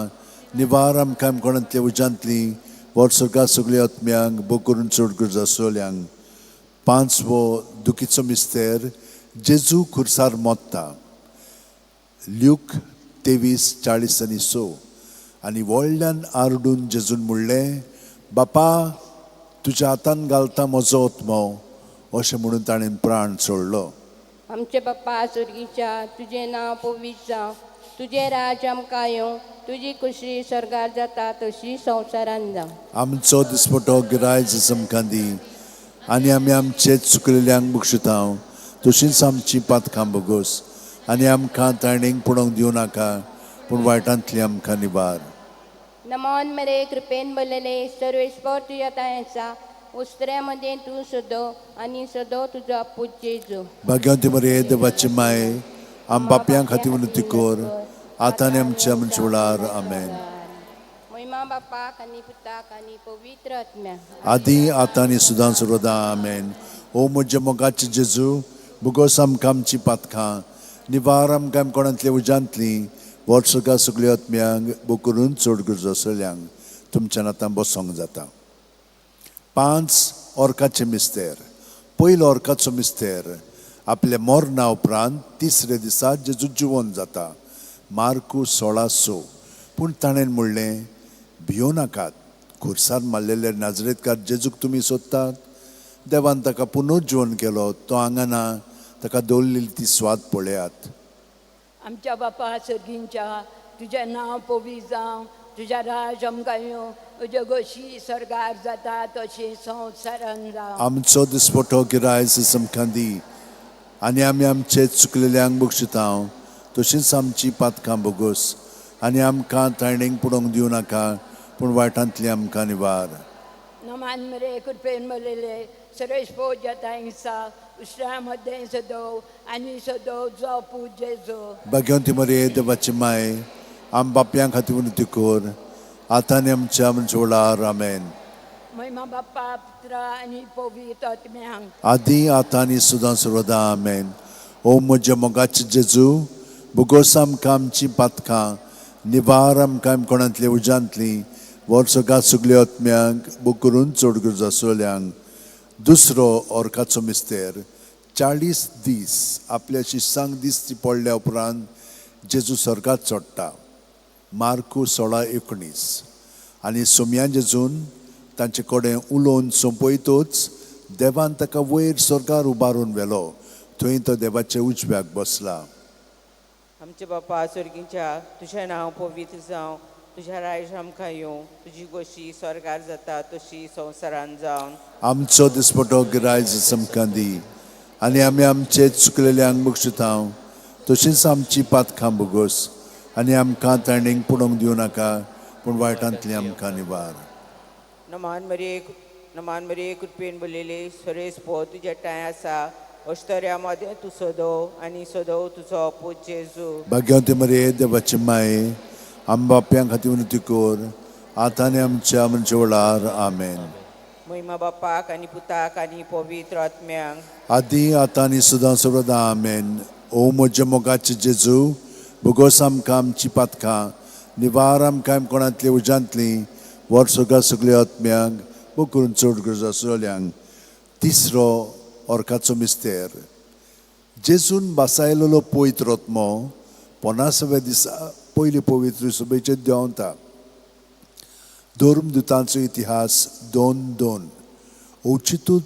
निवार आमकां कोणांतल्या उज्यांतली, व्हर स्वर्गा सगल्या आत्म्यांक, भोग करून चड गरज आसलेल्यांक. पांचवो दुखीचो मिस्तेर, जेजू खुर्सार मोत्ता. ल्यूक 23:40 आनी 6. आनी व्हडल्यान आरडून जेजून म्हणलें, बापा, तुज्या हातान घालता म्हजो आत्मो. अशें म्हणून ताणें प्राण सोडलो. आमचे बाप्पा स्वर्गीच्या, तुजें नांव पवित्र जावं, तुजें राज्य आमकां येवं, तुजी खुशी स्वर्गार जाता तशी संवसारान जावं. आमचो दिसपटो गिरायज आमकां दी, आनी आमी आमचे चुकलेल्यांक बक्षिता तशींच आमची पातकां बोगोस, आनी आमकां ताणेंक पडोवंक दिवं नाका, पूण वायटांतली आमकां निवार. नमन मरे, कृपेन भरलेले, सर्वेस्पर तुज्या ठांय आसा, उस्त्र्या मदें तूं सदो आनी सदो तुजो पूत जेजू. भाग्यवंती मरे, देवाची माय, आम बापयां खातीर विनवती कर, आतां आनी आमच्या मनशा वेळार. आमेन. महिमा बापाक आनी पुताक आनी पवित्र आत्म्याक. आदी, आतां आनी सदां सर्वदा. आमेन. ओ म्हज्या मोगाचे जेजू, बोगोस आमकां आमची पातकां, निवार आमकां कोणांतल्या उज्यांतली, व्हर स्वर्गा सगल्या आत्म्यांक, भोग करून चड गरज आसलेल्यांक. तुमच्यान आतां बसोंक जाता. पांच ऑर्काचे मिस्तेर. पयलो ऑर्काचो मिस्तेर, आपल्या मरणा उपरांत तिसऱ्या दिसा जेजू जिवन जाता. मार्कू 16:6. पूण ताणें म्हणलें, भियो नाकात, खुर्सार मारलेले नाजरेतकार जेजूक तुमी सोदतात. देवान ताका पुनर्जिवन केलो. तो हांगा ना, ताका दवरलेली ती स्वाद पळयात. आमच्या बापा सर्गींच्या, तुजें नांव पवित्र जावं, तुजें राज आमकां येवं, तुजे गोशी स्वर्गार जाता तशी संवसारान जावं. आमचो दिसपटो गिरायज आमकां दी, आनी आमी आमचे चुकलेल्यांक बक्षिता तशींच आमची पातकां बोगोस, आनी आमकां ताणेंक पडोवंक दिवं नाका, पूण वायटांतली आमकां निवार. नमान मरे, कृपेन भरलेले, सर्वेस्पर तुज्या ठांय आसा, उस्त्र्या मदें सदो आनी सदो तुजो पूत जेजू. भाग्यवंती मरे, देवाची माय, आम बापयां खातीर विनवती कर, आतां आनी आमच्या मनशा वेळार. आमेन. महिमा बाप्पा, पुत्रा आनी पवित्र आत्म्यांक. आदी, आतां आनी सदां सर्वदा. आमेन. ओ म्हज्या मोगाचे जेजू, बोगोस आमकां आमची पातकां, निवार आमकां कोणांतल्या उज्यांतली, व्हर स्वर्गा सगल्या आत्म्यांक, भोग करून चड गरज आसलेल्यांक. दुसरो ऑर्काचो मिस्तेर, 40 दीस आपल्या शिसांक दिसती पडल्या उपरांत जेजू स्वर्गात चडटा. मार्कू 16:19. आनी सोमयान जेजून तांचे कडेन उलोवन सोंपयतोच देवान ताका वयर स्वर्गार उबारून व्हेलो, थंय तो देवाच्या उजव्याक बसला. आमच्या बापा स्वर्गीच्या, तुजें नांव पवित्र जावं, तुज्या राज आमकां येवं, तुजी गोशी स्वर्गार जाता तशी संवसारान जावं. आमचो दिसपटो गिरायज आमकां दी, आनी आमी आमचे चुकलेल्यांक बक्षिता तशींच आमची पातकां बोगोस, आनी आमकां ताणेंक पडोवंक दिवं नाका, पूण वायटांतली आमकां निवार. नमान मरे, नमान मरे, कृपेन भरलेले, सर्वेस्पर तुज्या ठांय आसा, अश्तर्या मदें तूं सदो आनी सदो तुजो पूत जेजू. भाग्यवंती मरे, देवाची माय, आम बापयां खातीर विनवती कर, आतां आनी आमच्या मनशा वेळार. आमेन. महिमा बापाक आनी पुताक आनी पवित्र आत्म्यांक. आदी, आतां आनी सदां सर्वदा. आमेन. ओ म्हज्या मोगाचे जेजू, बोगोस आमकां आमची पातकां, निवार आमकां कोणांतली उज्यांतली, व्हर स्वर्गा सगल्या आत्म्यांक, भोग करून चड गरज आसलेल्यांक. तिसरो ऑर्काचो मिस्तेर, जेजून बासायलेलो पवित्र आत्मो पन्नासाव्या दिसा पयले पवित्र सभेचेर देंवता. धर्मदुतांचो इतिहास 2:2. अवचितूच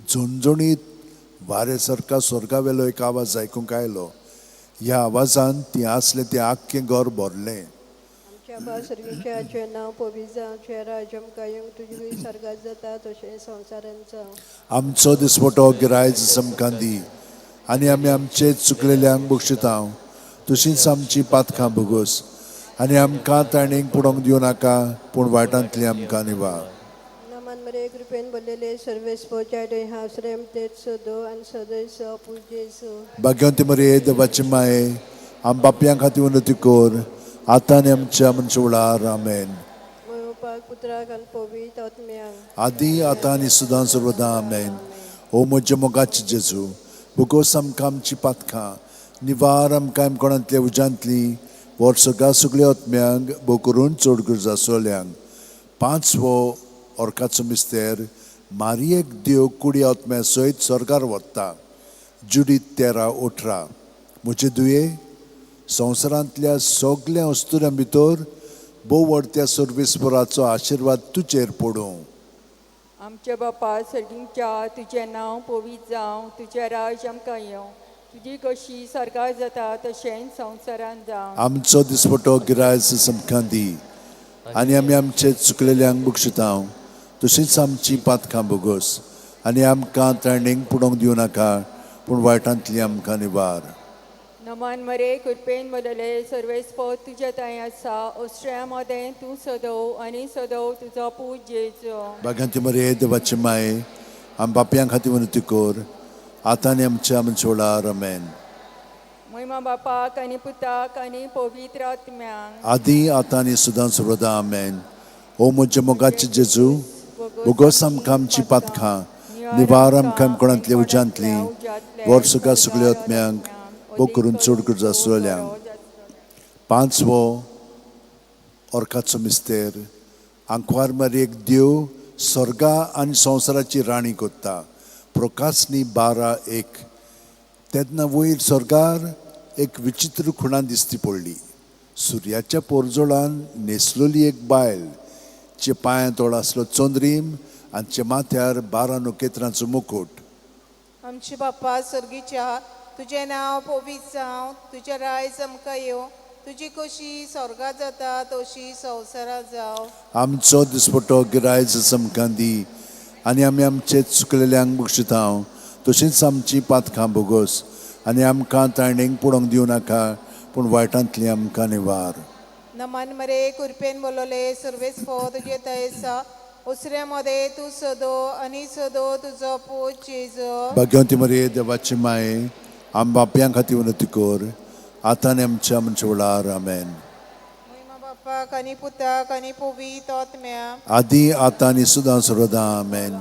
झणझणीत वाऱ्या सारका स्वर्गावेलो एक आवाज आयकूंक आयलो. ह्या आवाजान ती आसलें तें आख्खें घर भरलें. आमच्या बापा सर्गीच्या, तुजें नांव पवित्र जावं, तुजें राज्य आमकां येवं, तुजी गोशी स्वर्गात जाता तशें संवसारान जावं. आमचो दिसपटो गिरायज आमकां दी, आनी आमी आमचे चुकलेल्यांक बक्षिता तशींच आमची पातकां बोगोस, आनी आमकां ताणेंक पडोवंक दिवं नाका, पूण वायटांतली आमकां निवार. नमन मरे, कृपेन भरलेले, सर्वेस्पर तुज्या तेच सदो आनी सदय स पूत जेजू. भाग्यवंती मरे, देवाची माये, आम बापयां खातीर विनवती कर, आतां आनी आमच्या मनशा वेळार. आमेन. पुत्राक आनी पवित्र आत्म्याक. आदी आतां आनी सदां सर्वदां. आमेन. ओ म्हज्या मोगाचे जेजू, भोगोस आमकां आमची पातकां, निवार आमकां कोणांतल्या उज्यांतली, वर्सगा सगल्या आत्म्यांक, भोव करून चड गरज आसलेल्यांक. पांचवो ऑर्काचो मिस्तेर, मारियेक देव कुडी आत्म्या सयत स्वर्गार व्हरता. जुडीत 13:18. म्हजे दुये, संवसारांतल्या सगल्या अस्तुऱ्यां भितर भोव व्हडत्या सर्वेस्पराचो आशिर्वाद तुजेर पडूं. आमच्या बापा सर्गींच्या, तुजें नांव पवित्र जावं, तुजें राज आमकां येवं, तुजी कशी सरकार जाता तशेंच संवसारांत जावं. आमचो दिसपटो गिरायस समखां दी आनी आमी आमचे चुकलेल्यांक बक्षिता तशींच आमची पातकां बोगस आनी आमकां ताणेंक पुडोवंक दिवं नाका, पूण वायटांतली आमकां निवार. नमन मरे, कृपेन बदले, सर्वेस्पोत तुज्या तांय आसा, ऑस्ट्रिया मदें तूं सदव आनी सदव तुजो पूत जेजू. बागांती मरे, देवाचे माये, आम बापयां खातीर विनंती कर, आतां आनी आमच्या आमच्या वेळार. आमेन. महिमा बापाक आनी पुताक आनी पवित्र आत्म्याक. आदी आतां आनी सदां सर्वदां. आमेन. ओ म्हज्या मोगाचे जेजू, बोगोस आमकां आमची पातकां, निवार आमकां कोणांतल्या उज्यांतली, वर्सुका सगल्या आत्म्यांक, भोव करून चड गरज आसलेल्यांक. पांचवो ऑर्काचो मिस्तेर, आंकवार मारयेक देव स्वर्गा आनी संवसाराची राणी कोत्ता. प्रोकासनी 12:1. तेन्ना वयर स्वर्गार एक विचित्र खुणा दिसती पडली. सुर्याच्या पोरजोळान न्हेसलेली एक बायल, चे पांयां तोळ आसलो चंद्रीम आनी चे माथ्यार 12 नखेत्रांचो मुकुट. आमचे बाप्पा सर्गीच्या, तुजें नांव पवित्र जावं, तुजें रायज आमकां येवं, तुजी कशी स्वर्गात जाता तशी संवसारांत जावं. आमचो दिसपटो गिरायज आमकां दी आनी आमी आमचे चुकलेल्यांक बक्षिता तशींच आमची पातकां बोगोस आनी आमकां ताणेंक पुडोवंक दिवं नाका, पूण वायटांतली आमकां निवार. नमन मरे, कृपेन बोलले, सर्वेस्पो तुजे तयसा, उसऱ्या मदें तूं सदो आनी सदो तुजो पूत जेजू. भाग्यवंती मरे, देवाची माये, आम बापयां खातीर विनंती कर, आतां आनी आमच्या आमच्या वेळार. आमेन. महिमा बापाक आनी पुताक आनी पवित्र आत्म्याक. आदी आतां आनी सदां सर्वदां. आमेन.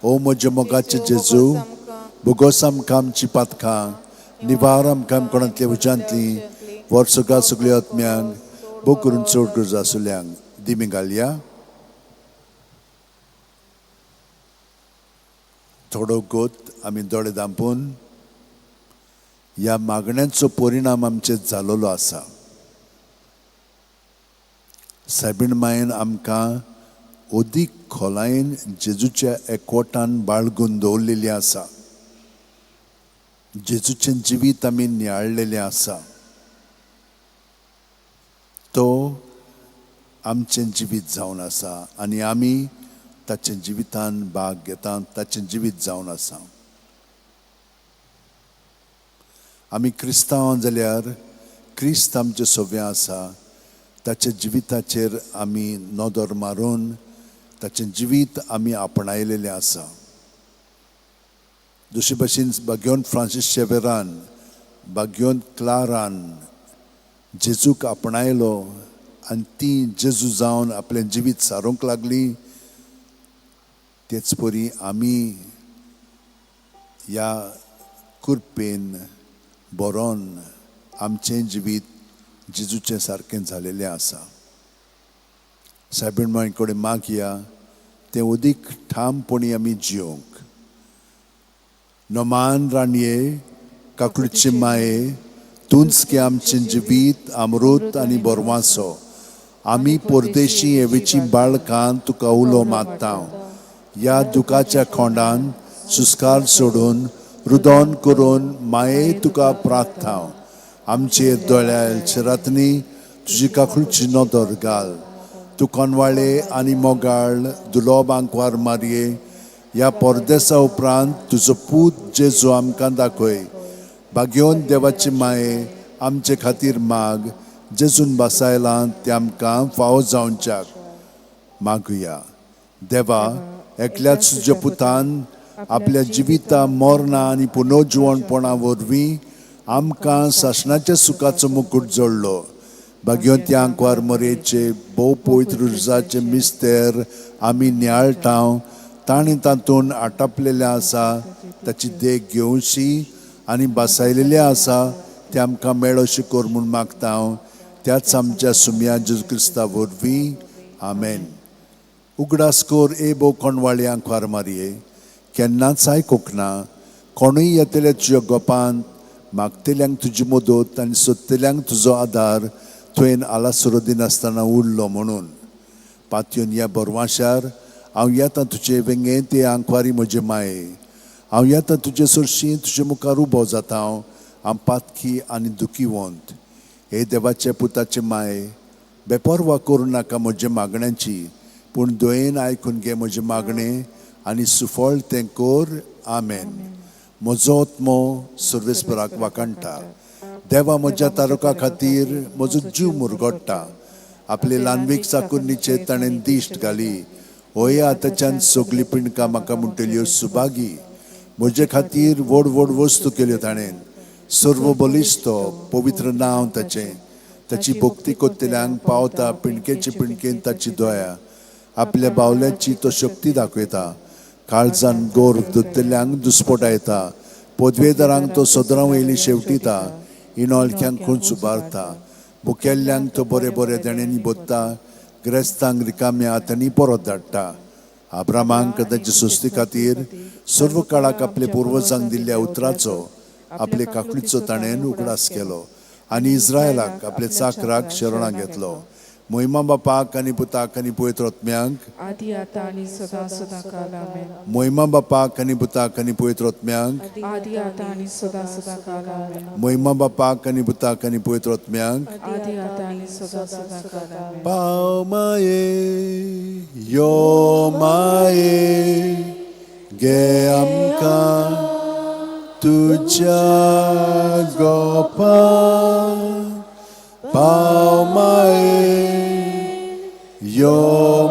ओ म्हज्या मोगाचे जेजू, बोगोस आमकां आमची पातकां, निवार आमकां कोणांतल्या उज्यांतली, वर्सुका सगल्या आत्म्यांक, भोव करून चड गरज आसल्यांक. दिमी घालया. थोडो गोत आमी दोळे धांपून ह्या मागण्यांचो परिणाम आमचेर जालोलो आसा. सायबीण मायेन आमकां अदीक खोलायेन जेजूच्या एकवटान बाळगून दवरलेली आसा. जेजूचें जिवीत आमी नियाळलेलें आसा. तो आमचें जिवीत जावन आसा आनी आमी ताचें जिवितान भाग घेता, ताचें जिवीत जावन आसा. आमी क्रिस्तांव जाल्यार क्रिस्त आमचें सोव्या आसा. ताच्या जिविताचेर आमी नदर मारून ताचें जिवीत आमी आपणायलेलें आसा. दुसरे भाशेन भाग्योन फ्रांसीस शेवेरान, भाग्योन क्लारान जेजूक आपणायलो आनी ती जेजू जावन आपलें जिवीत सारूंक लागली. तेच परी आमी ह्या कृपेन बरोवन आमचें जिवीत जेजूचें सारकें जालेलें आसा. सायबीण माय कडेन मागया तें अदीक ठामपणी आमी जियोंक. नमान राणये, काकुळची माये, तूंच की आमचें जिवीत अमृत आनी बरवासो. आमी परदेशी हेवेची बाळकां तुका उलो मारता. ह्या दुखाच्या खोंडान सुस्कार सोडून रुदोन करून माये तुका प्रार्थना. आमचेर दोळ्या रातनी तुजी काकुळची नदर घाल. तूं कोनवाळे आनी मोगाळ दुलोब आंकवार मारये, ह्या परदेसा उपरांत तुजो पूत जेजू आमकां दाखय. भाग्योन देवाची माये आमचे खातीर माग, जेजून बसायलां तें आमकां फावो जावच्याक. मागुया. देवा, एकल्याच तुज्या पुतान आपल्या जिविता मरणां आनी पुनर्जिवणपणा वरवीं आमकां सासणाच्या सुखाचो मुकूट जोडलो. भाग्यवंती आंकवार मरेचे भोव पवित्र रुजाचे मिस्तेर आमी नियाळटा ताणें तातूंत आटापलेलें आसा ताची देख घेवची आनी बासायलेलें आसा तें आमकां मेळोशी कर म्हूण मागता हांव त्याच आमच्या सुमया जेजू क्रिस्ता वरवीं आमेन. उगडास कर ए भोव कोणवाळी आंकवार मारये केन्नाच आयकूंक ना कोणूय येतले तुज्या गोपांत मागतल्यांक तुजी मदत आनी सोदतल्यांक तुजो आदार तुवें आलासरो दिनासतना उरलो म्हणून पातयेन ह्या बरवाशार हांव येता तुजे वेंगेंत ते आंकवारी म्हजे माये हांव येता तुजे सरशी तुजे मुखार उबो जाता हांव हांव पातकी आनी दुखीवंत हे देवाचे पुताचे माये बेपर्वा करूं नाका म्हज्या मागण्यांची पूण दयेन आयकून घे म्हजें मागणें आनी सुफळ तें कर. आमेन. म्हजो आत्मो सर्वेस्पराक वाखाणटा देवा म्हज्या तारुका खातीर म्हजो जीव मुरगोडटा आपले ल्हानवीक चाकुरणीचेर ताणें दिश्ट घाली होय आतांच्यान सगळीं पिंडकां म्हाका म्हणटल्यो सुभागी म्हजे खातीर व्हड व्हड वस्तू केल्यो ताणें सर्व बलिश्ट तो पवित्र नांव ताचें ताची भक्ती कोत्तल्यांक पावता पिंडकेचे पिंडकेन ताची दया आपल्या बावल्याची तो शक्ती दाखयता काळजान गोर दोतल्यांक दुस्पोटायता पदवेदारांक तो सदरां वयली शेवटिता इणोळक्यांक खूंच उबारता भुकेल्ल्यांक तो बरे बरे देण्यांनी बोत्ता ग्रेस्तांक रिकाम्या हातांनी परत धाडटा आब्रामांक ताचे सुस्ती खातीर सर्व काळाक आपले पुर्वजांक दिल्ल्या उतराचो आपले काकडीचो ताणें उगडास केलो आनी इस्रायलाक आपले चाकराक शरणां घेतलो. मोहिमा बापाक आनी पुताक आनी पवित्र आत्म्याक आदी आता आनी सदां सदां काल. आमेन. मोहिमा बापाक आनी पुताक आनी पवित्र आत्म्याक आदी आता आनी सदां सदां काल. आमेन. मोहिमा बापाक आनी पुताक आनी पवित्र आत्म्याक आदी आता आनी सदां सदां काल. आमेन. पाव माये यो माये गे आमकां तुज्या गोपा पाव माये यो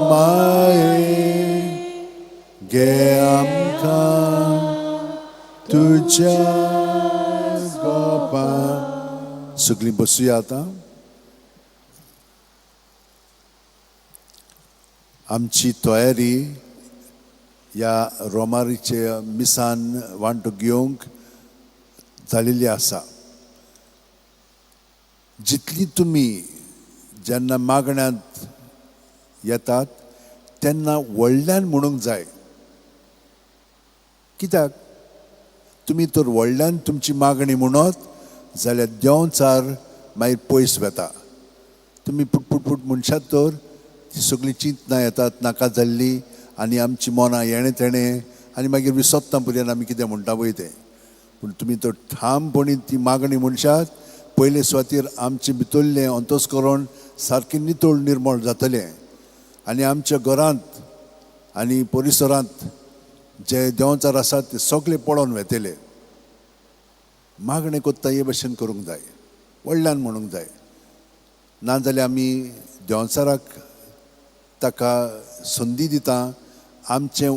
माये गे आमकां तुज्या गोपा. सगळीं बसुया आतां. आमची तयारी ह्या रोमारीचे मिसान वांटो घेवंक जालेली आसा. जितली तुमी जेन्ना मागण्यांत येतात तेन्ना व्हडल्यान म्हणूंक जाय कित्याक तुमी तर व्हडल्यान तुमची मागणी म्हणत जाल्यार देंवचार मागीर पयस वता. तुमी पुट पुट म्हणशात तर ती सगळीं चिंतनां येतात नाका जाल्ली आनी आमची मनां येणें तेणें आनी मागीर विसोत्ता पर्यंत आमी कितें म्हणटा पळय तें. पूण तुमी तर ठामपणी ती मागणी म्हणशात पयले सुवातेर आमचें भितरलें अंतस्करण सारकें नितळ निर्मळ जातलें आनी आमच्या घरांत आनी परिसरांत जे देंवचार आसात ते सगळे पळोवन वेतले. मागणें कोत्ता हे भशेन करूंक जाय व्हडल्यान म्हणूंक जाय नाजाल्यार आमी देंवचाराक ताका संदी दिता आमचें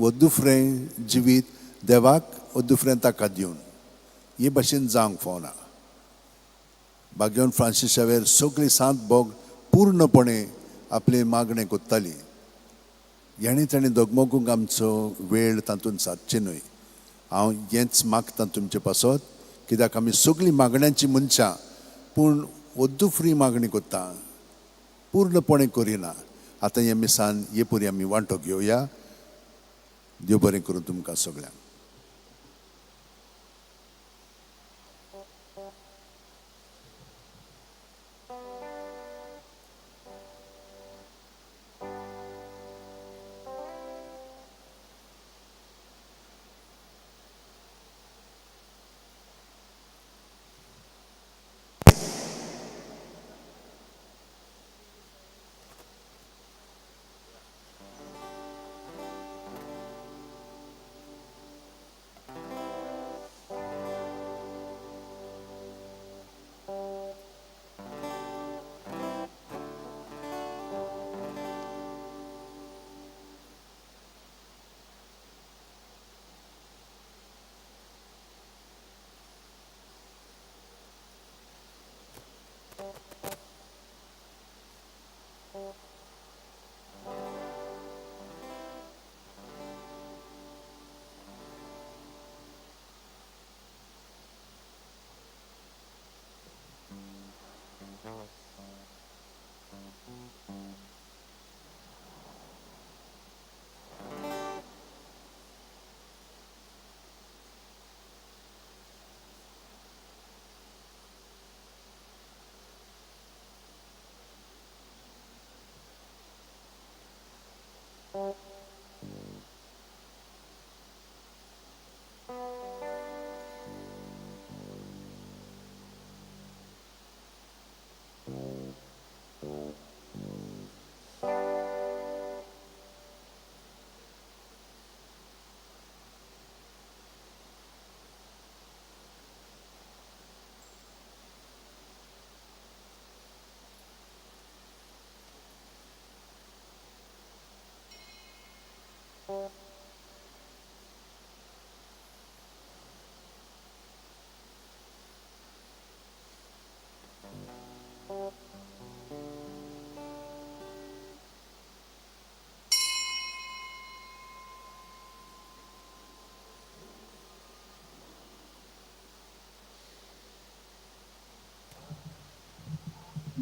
वद्दुफरें जिवीत देवाक वद्दुफरें ताका दिवन हे भशेन जावंक फावना. भाग्यवंत फ्रांसीस शावेर सगळी सांत भोग पूर्णपणे आपले मागणें कोत्ताली. हेणें ताणें दगमगूंक आमचो वेळ तातूंत सादचें न्हय. हांव हेंच मागता तुमचे पासत कित्याक आमी सगळीं मागण्यांची मनशां पूण वद्दुफरी मागणी कोत्ता पूर्णपणे करिना. आतां हे मिसान हे पुरी आमी वांटो घेवया. देव बरें करूं तुमकां सगळ्यांक.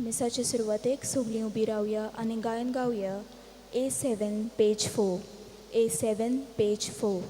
मिसाचे सुरवातेक सगळीं उबी रावया आनी गायन गावया A7 page 4 A7 page 4.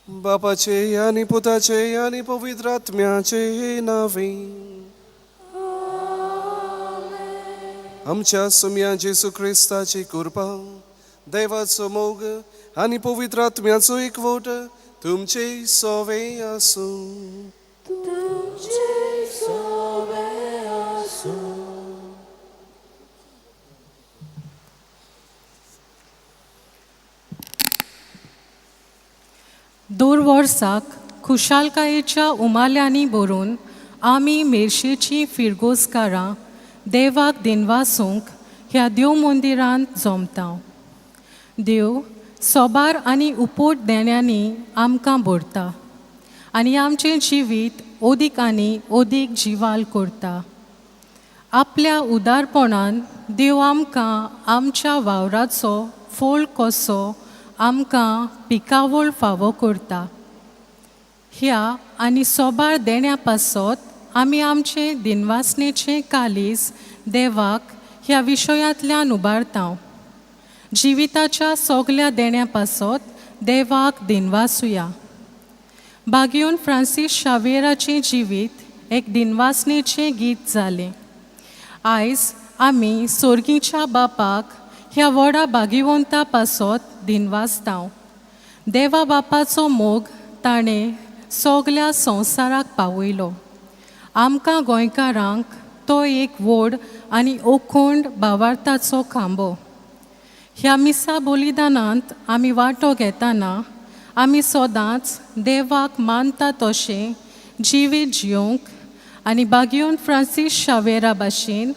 बापाचे आनी पुताचे आनी पवित्र आत्म्याचे नावे आमच्या सुम्या जेसू क्रिस्ताची कृपा, देवाचो मोग आनी पवित्र आत्म्याचो एकवट तुमचे सोवे आसूं. तुमचे सोवे आसूं. दर वर्साक खुशालकायेच्या उमाल्यांनी भरून आमी मेरशेचीं फिरगोजकारां देवाक दिनवासूंक ह्या देव मंदिरांत जमता. देव सोबार आनी उपोट देण्यांनी आमकां भरता आनी आमचें जिवीत ओदीक आनी ओदीक जिवाल करता. आपल्या उदारपणान देव आमकां आमच्या वावराचो फोल कसो आमकां पिकावळ फावो करता. ह्या आनी सोबार देण्या पासत आमी आमचें दिनवासनेचें कालीज देवाक ह्या विशयांतल्यान उबारता. जिविताच्या सगल्या देण्या पासत देवाक दिनवासुया. बागयोन फ्रांसीस शावेराचें जिवीत एक दिनवासनेचें गीत जालें. आयज आमी सोर्गीच्या बापाक ह्या व्हडा भाग्यवंता पासत दिनवासता. देवा बापाचो मोग ताणें सगल्या संवसाराक पावयलो. आमकां गोंयकारांक तो एक व्हड आनी ओखोंड भावार्थाचो खांबो. ह्या मिसा बलिदानांत आमी वांटो घेतना आमी सदांच देवाक मानता तशें जिवीत जियोंक आनी बागयोन फ्रांसीस शावेरा भाशेन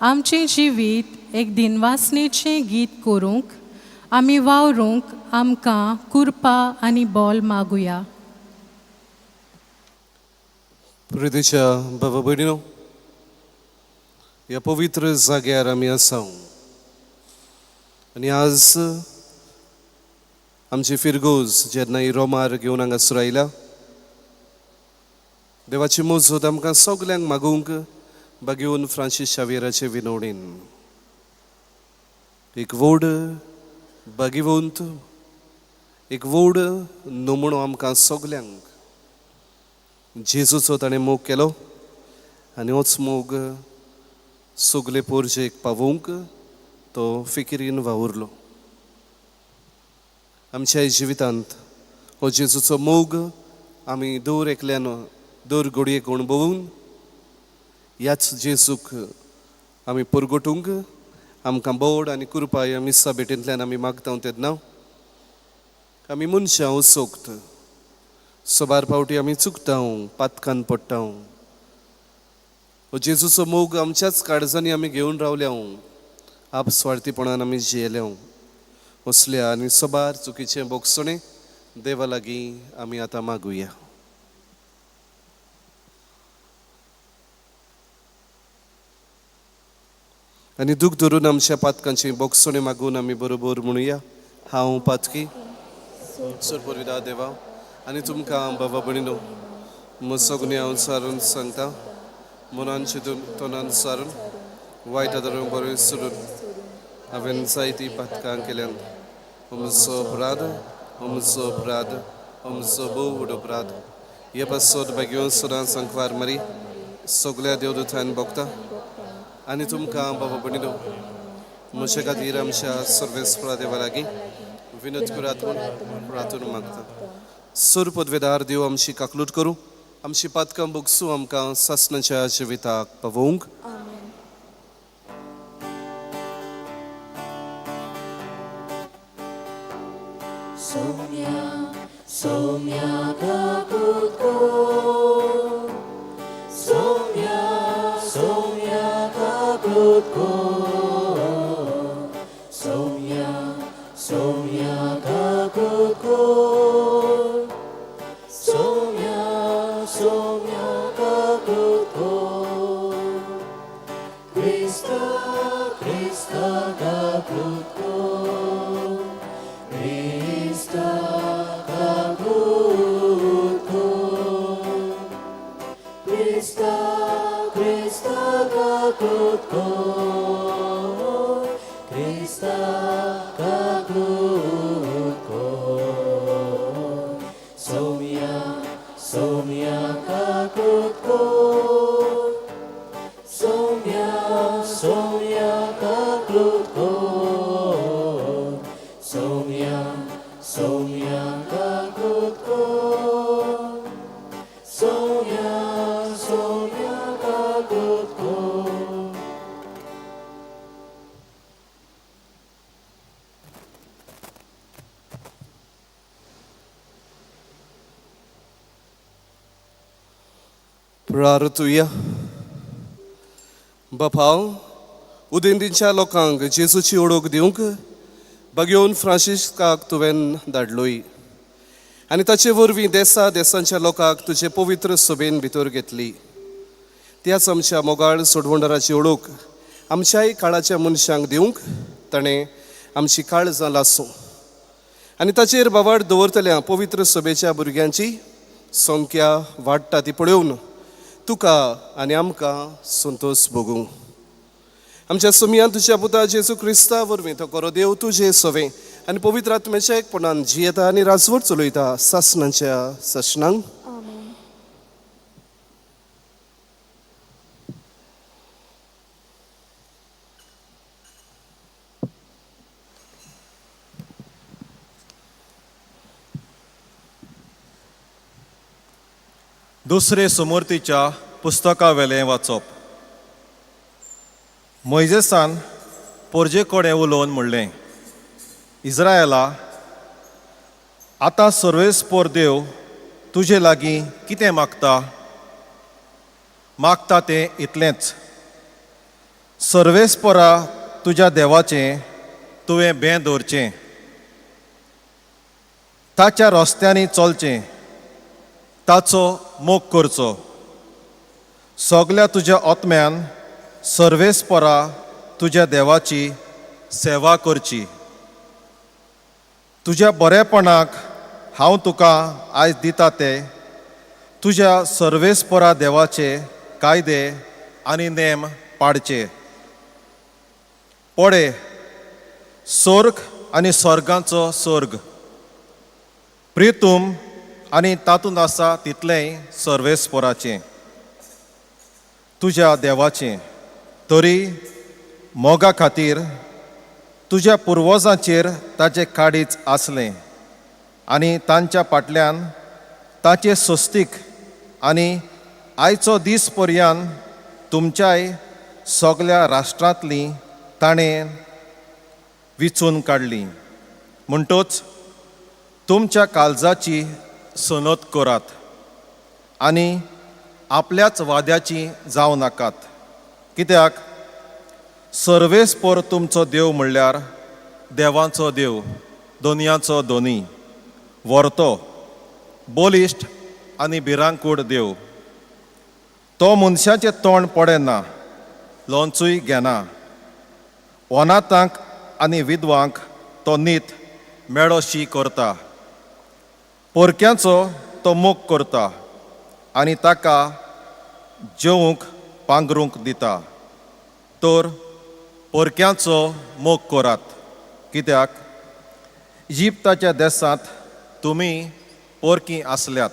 आमचें जिवीत एक दिनवासनेचें गीत करूंक आमी वावरूंक आमकां कृपा आनी बोल मागुया. प्रितीच्या बाबा भयणीनो, ह्या पवित्र जाग्यार आमी आसा आनी आज आमची फिरगोज जेन्ना ही रोमार घेवन हांगासर आयल्या, देवाची मोजूत आमकां सगल्यांक मागूंक बागेवन फ्रांसीस शावेराचे विनवणीन एक व्हड भागिवंत एक व्हड नमुणो आमकां सगल्यांक. जेजूचो ताणें मोग केलो आनी होच मोग सगले पोरजेक पावोवंक तो फिकिरीन वावुरलो. आमच्या जिवितांत हो जेजूचो मोग आमी दर एकल्यान दर घडयेक अणभवून ह्याच जेजूक आमी परगटूंक आमकां बोड आनी कृपा ह्या मिसा भेटेंतल्यान आमी मागता तेन्ना आमी मनशां उसोक्त सबार फावटी आमी चुकता, पातकान पडटा. हो जेजूचो मोग आमच्याच काळजांनी आमी घेवन रावल्या, आपस्वार्थीपणान आमी जियेल्या. असल्या आनी सबार चुकीचें बोगसणें देवा लागीं आमी आतां मागुया. आनी दूख धरून आमच्या पातकांची बोगसणें मागून आमी बरोबर म्हणुया, हांव पातकी सुरपुरविदा देवा आनी तुमकां बाबा भयणीनो म्हजो हांव सारून सांगता, मनान चिंतून तोंडान सारून वायट आदारून बरें सोडून हांवें जायतीं पातकां केल्यान. म्हजो अपराध, म्हजो अपराध, म्हजो भोव व्हड अपराध. हे पासत भाग्योन सदां संकवार मारी सगल्या देवदूतान भोगता आनी तुमकां बाबा भयणीनो म्हजे खातीर आमच्या सर्वेस्परा देवा लागीं विनोद करात म्हूण प्रार्थना मागता. सुर पदवेदार देव आमची काकलूट करूं, आमची पातकां बोगसूं, आमकां सासणाच्या जिविताक पावोवंक. Somya, Somya kakutko, Somya, Somya kakutko, Somya, Somya kakutko, Somya, Somya kakutko, Krista, Krista kakutko, Krista kakutko, Krista, Krista kakutko, Krista kakutko, Somya, Somya kakutko, Somya, Somya kakutko, Somya, Somya kakutko, Somya, Somya kakutko. प्रार्थुया. बापा, उदेंतीच्या लोकांक जेजूची ओळख दिवंक बागेवन फ्रांसिस्काक तुवें धाडलोय आनी ताचे वरवीं देसा देसांच्या लोकांक तुजे पवित्र सभेन भितर घेतली. त्याच आमच्या मोगाळ सोडवणदाराची ओळख आमच्याय काळाच्या मनशांक दिवंक ताणें आमची काळजां लासूं आनी ताचेर बावाड दवरतल्या पवित्र सभेच्या भुरग्यांची संख्या वाडटा ती पळोवन तुका आनी आमकां संतोश भोगूं. आमच्या सुमयान तुज्या पुता जेजू क्रिस्ता वरवीं तो करो देव तुजे सवे आनी पवित्र आत्म्याच्या एकपणान जियेता आनी राजवट चलयता सासणाच्या सासणांक. दुसरे सुमूर्तीच्या पुस्तकावेलें वाचप. मोयजेसान पोरजे कडेन उलोवन म्हणलें, इज्रायला, आतां सर्वेस्पोर देव तुजे लागीं कितें मागता? मागता तें इतलेंच, सर्वेस्पोरा तुज्या देवाचें तुवें बें दवरचें, ताच्या रस्त्यांनी चलचें, ताचो मोग करचो, सगल्या तुज्या आत्म्यान सर्वेस्परा तुज्या देवाची सेवा करची. तुज्या बरेपणाक हांव तुका आयज दिता ते तुज्या सर्वेस्परा देवाचे कायदे आनी नेम पाडचे. पळे, सोर्ग आनी स्वर्गांचो स्वर्ग, प्रितूम आनी तातूंत आसा तितलेंय सर्वेस्पोराचें, तुज्या देवाचें। तरी मोगा खातीर तुज्या पुर्वजांचेर ताचें काडीच आसलें आनी तांच्या फाटल्यान ताचें स्वस्तीक आनी आयचो दीस पर्यंत तुमच्याय सगल्या राष्ट्रांतलीं ताणें विचून काडलीं। म्हणटच तुमच्या काळजाची सनत करात आनी आपल्याच वाद्याची जावं नाकात, कित्याक सर्वेस्पोर तुमचो देव म्हणल्यार देवांचो देव, दोनयांचो दोनी, व्हरतो, बलिश्ट आनी भिरांकूळ देव। तो मनशाचें तोंड पडना, लोंचूय घेना, अनाथांक आनी विधवांक तो नीत मेळोशी करता, परक्यांचो तो मोग करता आनी ताका जेवंक पांगरूंक दिता। तर परक्यांचो मोग करात, कित्याक इजिप्ताच्या देशांत तुमी परकी आसल्यात।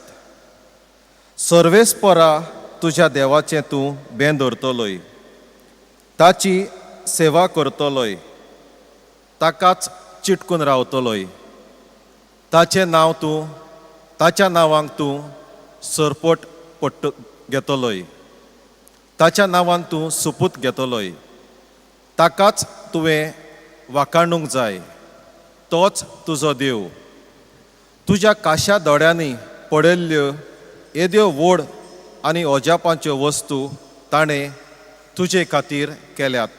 सर्वेस्परा तुज्या देवाचें तूं बें दवरतलोय, ताची सेवा करतलोय, ताकाच चिटकून रावतलोय, ताचें नांव तूं ताच्या नांवांक तूं सरपट पट्ट घेतलोय, ताच्या नांवान तूं सुपूत घेतलोय, ताकाच तुवें वाखाणूंक जाय, तोच तुजो देव। तुज्या काश्या दोळ्यांनी पडिल्ल्यो येद्यो व्हड आनी अजापांच्यो वस्तू ताणें तुजे खातीर केल्यात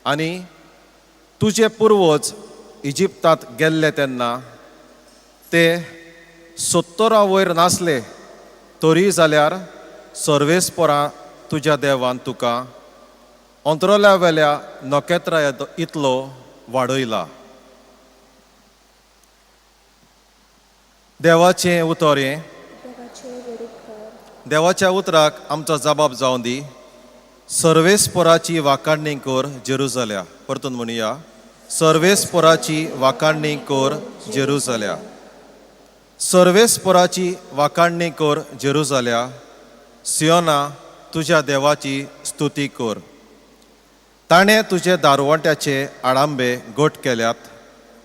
आनी तुजे पुर्वज इजिप्तांत गेल्ले तेन्ना ते 70 वयर नासले तरी जाल्यार सर्वेस्परा तुज्या देवान तुका अंतरल्या वेल्या नखेत्रा इतलो वाडयला। देवाचें उतर हें। देवाच्या उतराक आमचो जबाब जावं दी। सर्वेस्पराची वाखाणणी कर जेरुजाल्या। परतून म्हणया, सर्वेस्पराची वाखाणणी कर जेरुजाल्या। सर्वेस्पराची वाखाणणी कर जेरुजाल्या। सियोना तुज्या देवाची स्तुती कर। ताणें तुजे दारवंट्याचे आडांबे घट केल्यात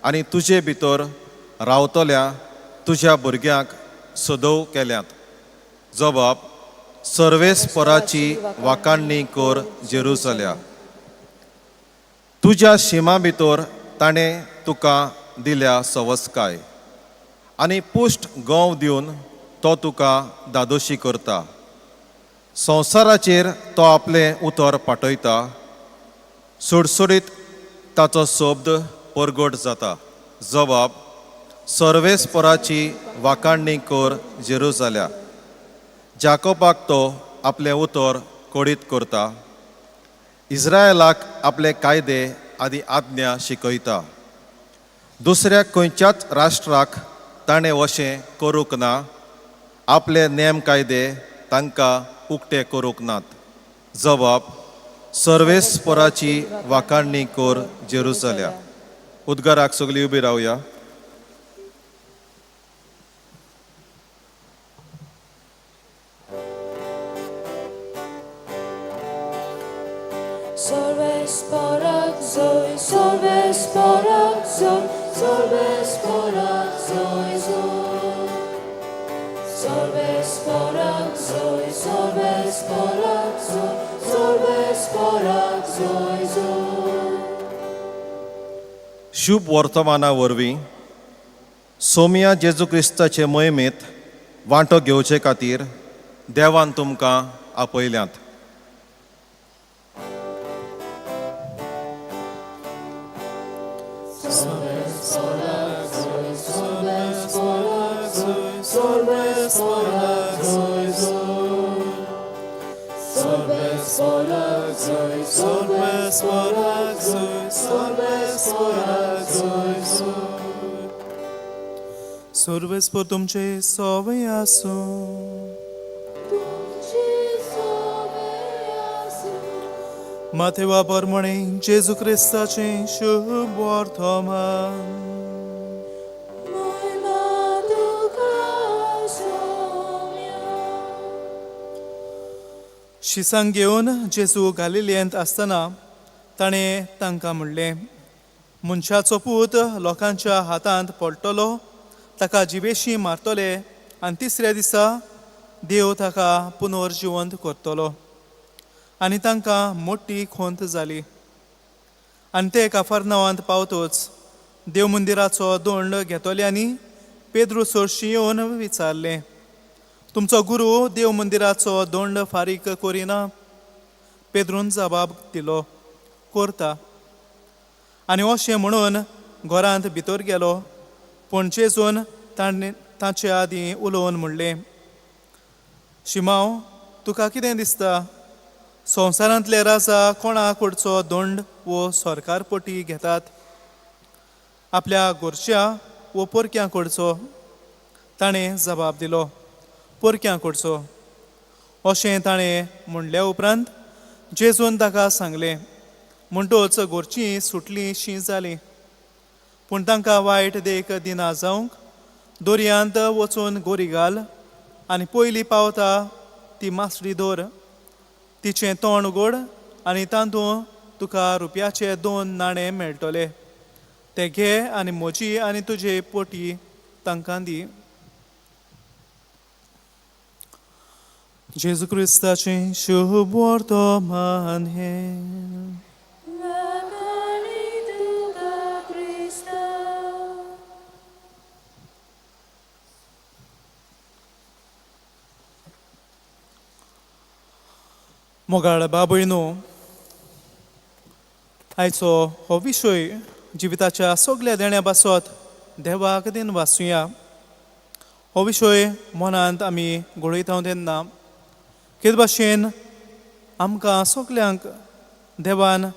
आनी तुजे भितर रावतल्या तुज्या भुरग्यांक सदोव केल्यात। जबाब, सर्वेस्पराची वाखाणणी कर जेरुजाल्या। तुज्या शिमा भितर ताणें तुका दिल्या सवसकाय आनी पुश्ट गंव दिवन तो तुका दादोशी करता। संवसाराचेर तो आपलें उतर पाठयता, सुडसुडीत ताचो शब्द परगट जाता। जबाब, सर्वेस्पराची वाखाणणी कर जेरुजाल्या। जाकोबाक तो आपलें उतर कळीत करता, इस्रायलाक आपले कायदे आदी आज्ञा शिकयता। दुसऱ्या खंयच्याच राष्ट्राक ताणें अशें करूंक ना, आपले नेम कायदे तांकां उक्ते करूंक नात। जबाब, सर्वेस्पराची वाखाणणी कर जेरुजाल्या। उद्गाराक सगळीं उबी रावया। शुभ वर्तमाना वरवीं सोमिया जेजू क्रिस्ताचे मोहिमेंत वांटो घेवचे खातीर देवान तुमकां आपयल्यात। सर्वेस्पर तुमचे सवे आसूं। माथेवा परमणे जेजू क्रिस्ताचें शुभ वर्तमान. शिसांक घेवन जेजू गालिलियेंत आसतना ताणें तांकां म्हणलें, मनशाचो पूत लोकांच्या हातांत पडटलो, ताका जिवेशी मारतले आनी तिसऱ्या दिसा देव ताका पुनर्जिवंत करतलो. आनी तांकां मोटी खोंत जाली. आनी ते काफरनांवांत पावतच देव मंदिराचो दोंड घेतल्यांनी पेद्रू सरशी येवन विचारलें, तुमचो गुरू देव मंदिराचो दोंड फारीक करिना? पेद्रून जबाब दिलो, करता. आनी अशें म्हणून घरांत भितर गेलो. पूण जेजून ताणें ताचे आदीं उलोवन म्हणलें, शिमांव, तुका कितें दिसता? संवसारांतले राजा कोणा कडचो दोंड वो सरकार पटी घेतात? आपल्या घरच्या वो परक्यां कडचो? ताणें जबाब दिलो, परक्यां कडचो. अशें ताणें म्हणल्या उपरांत जेजून ताका सांगलें, म्हणटच घरचीं सुटलीं शीं जालीं. पूण तांकां वायट देख दिना जावंक दर्यांत वचून गोरी घाल आनी पयलीं पावता ती मासडी दवर, तिचें तोंड उगड आनी तातूंत तुका रुपयाचे 2 नाणे मेळटले, ते घे आनी म्हजी आनी तुजे पोटी तांकां दी. जेजू क्रिस्ताचें शुभ वर्तमान हें. मोगाळ बाबय न्हू, आयचो हो विशय जिविताच्या सगल्या देण्या पासत देवाक दिन वाचुया. हो विशय मनांत आमी घोळयता तेन्ना कितें भाशेन आमकां सगल्यांक देवान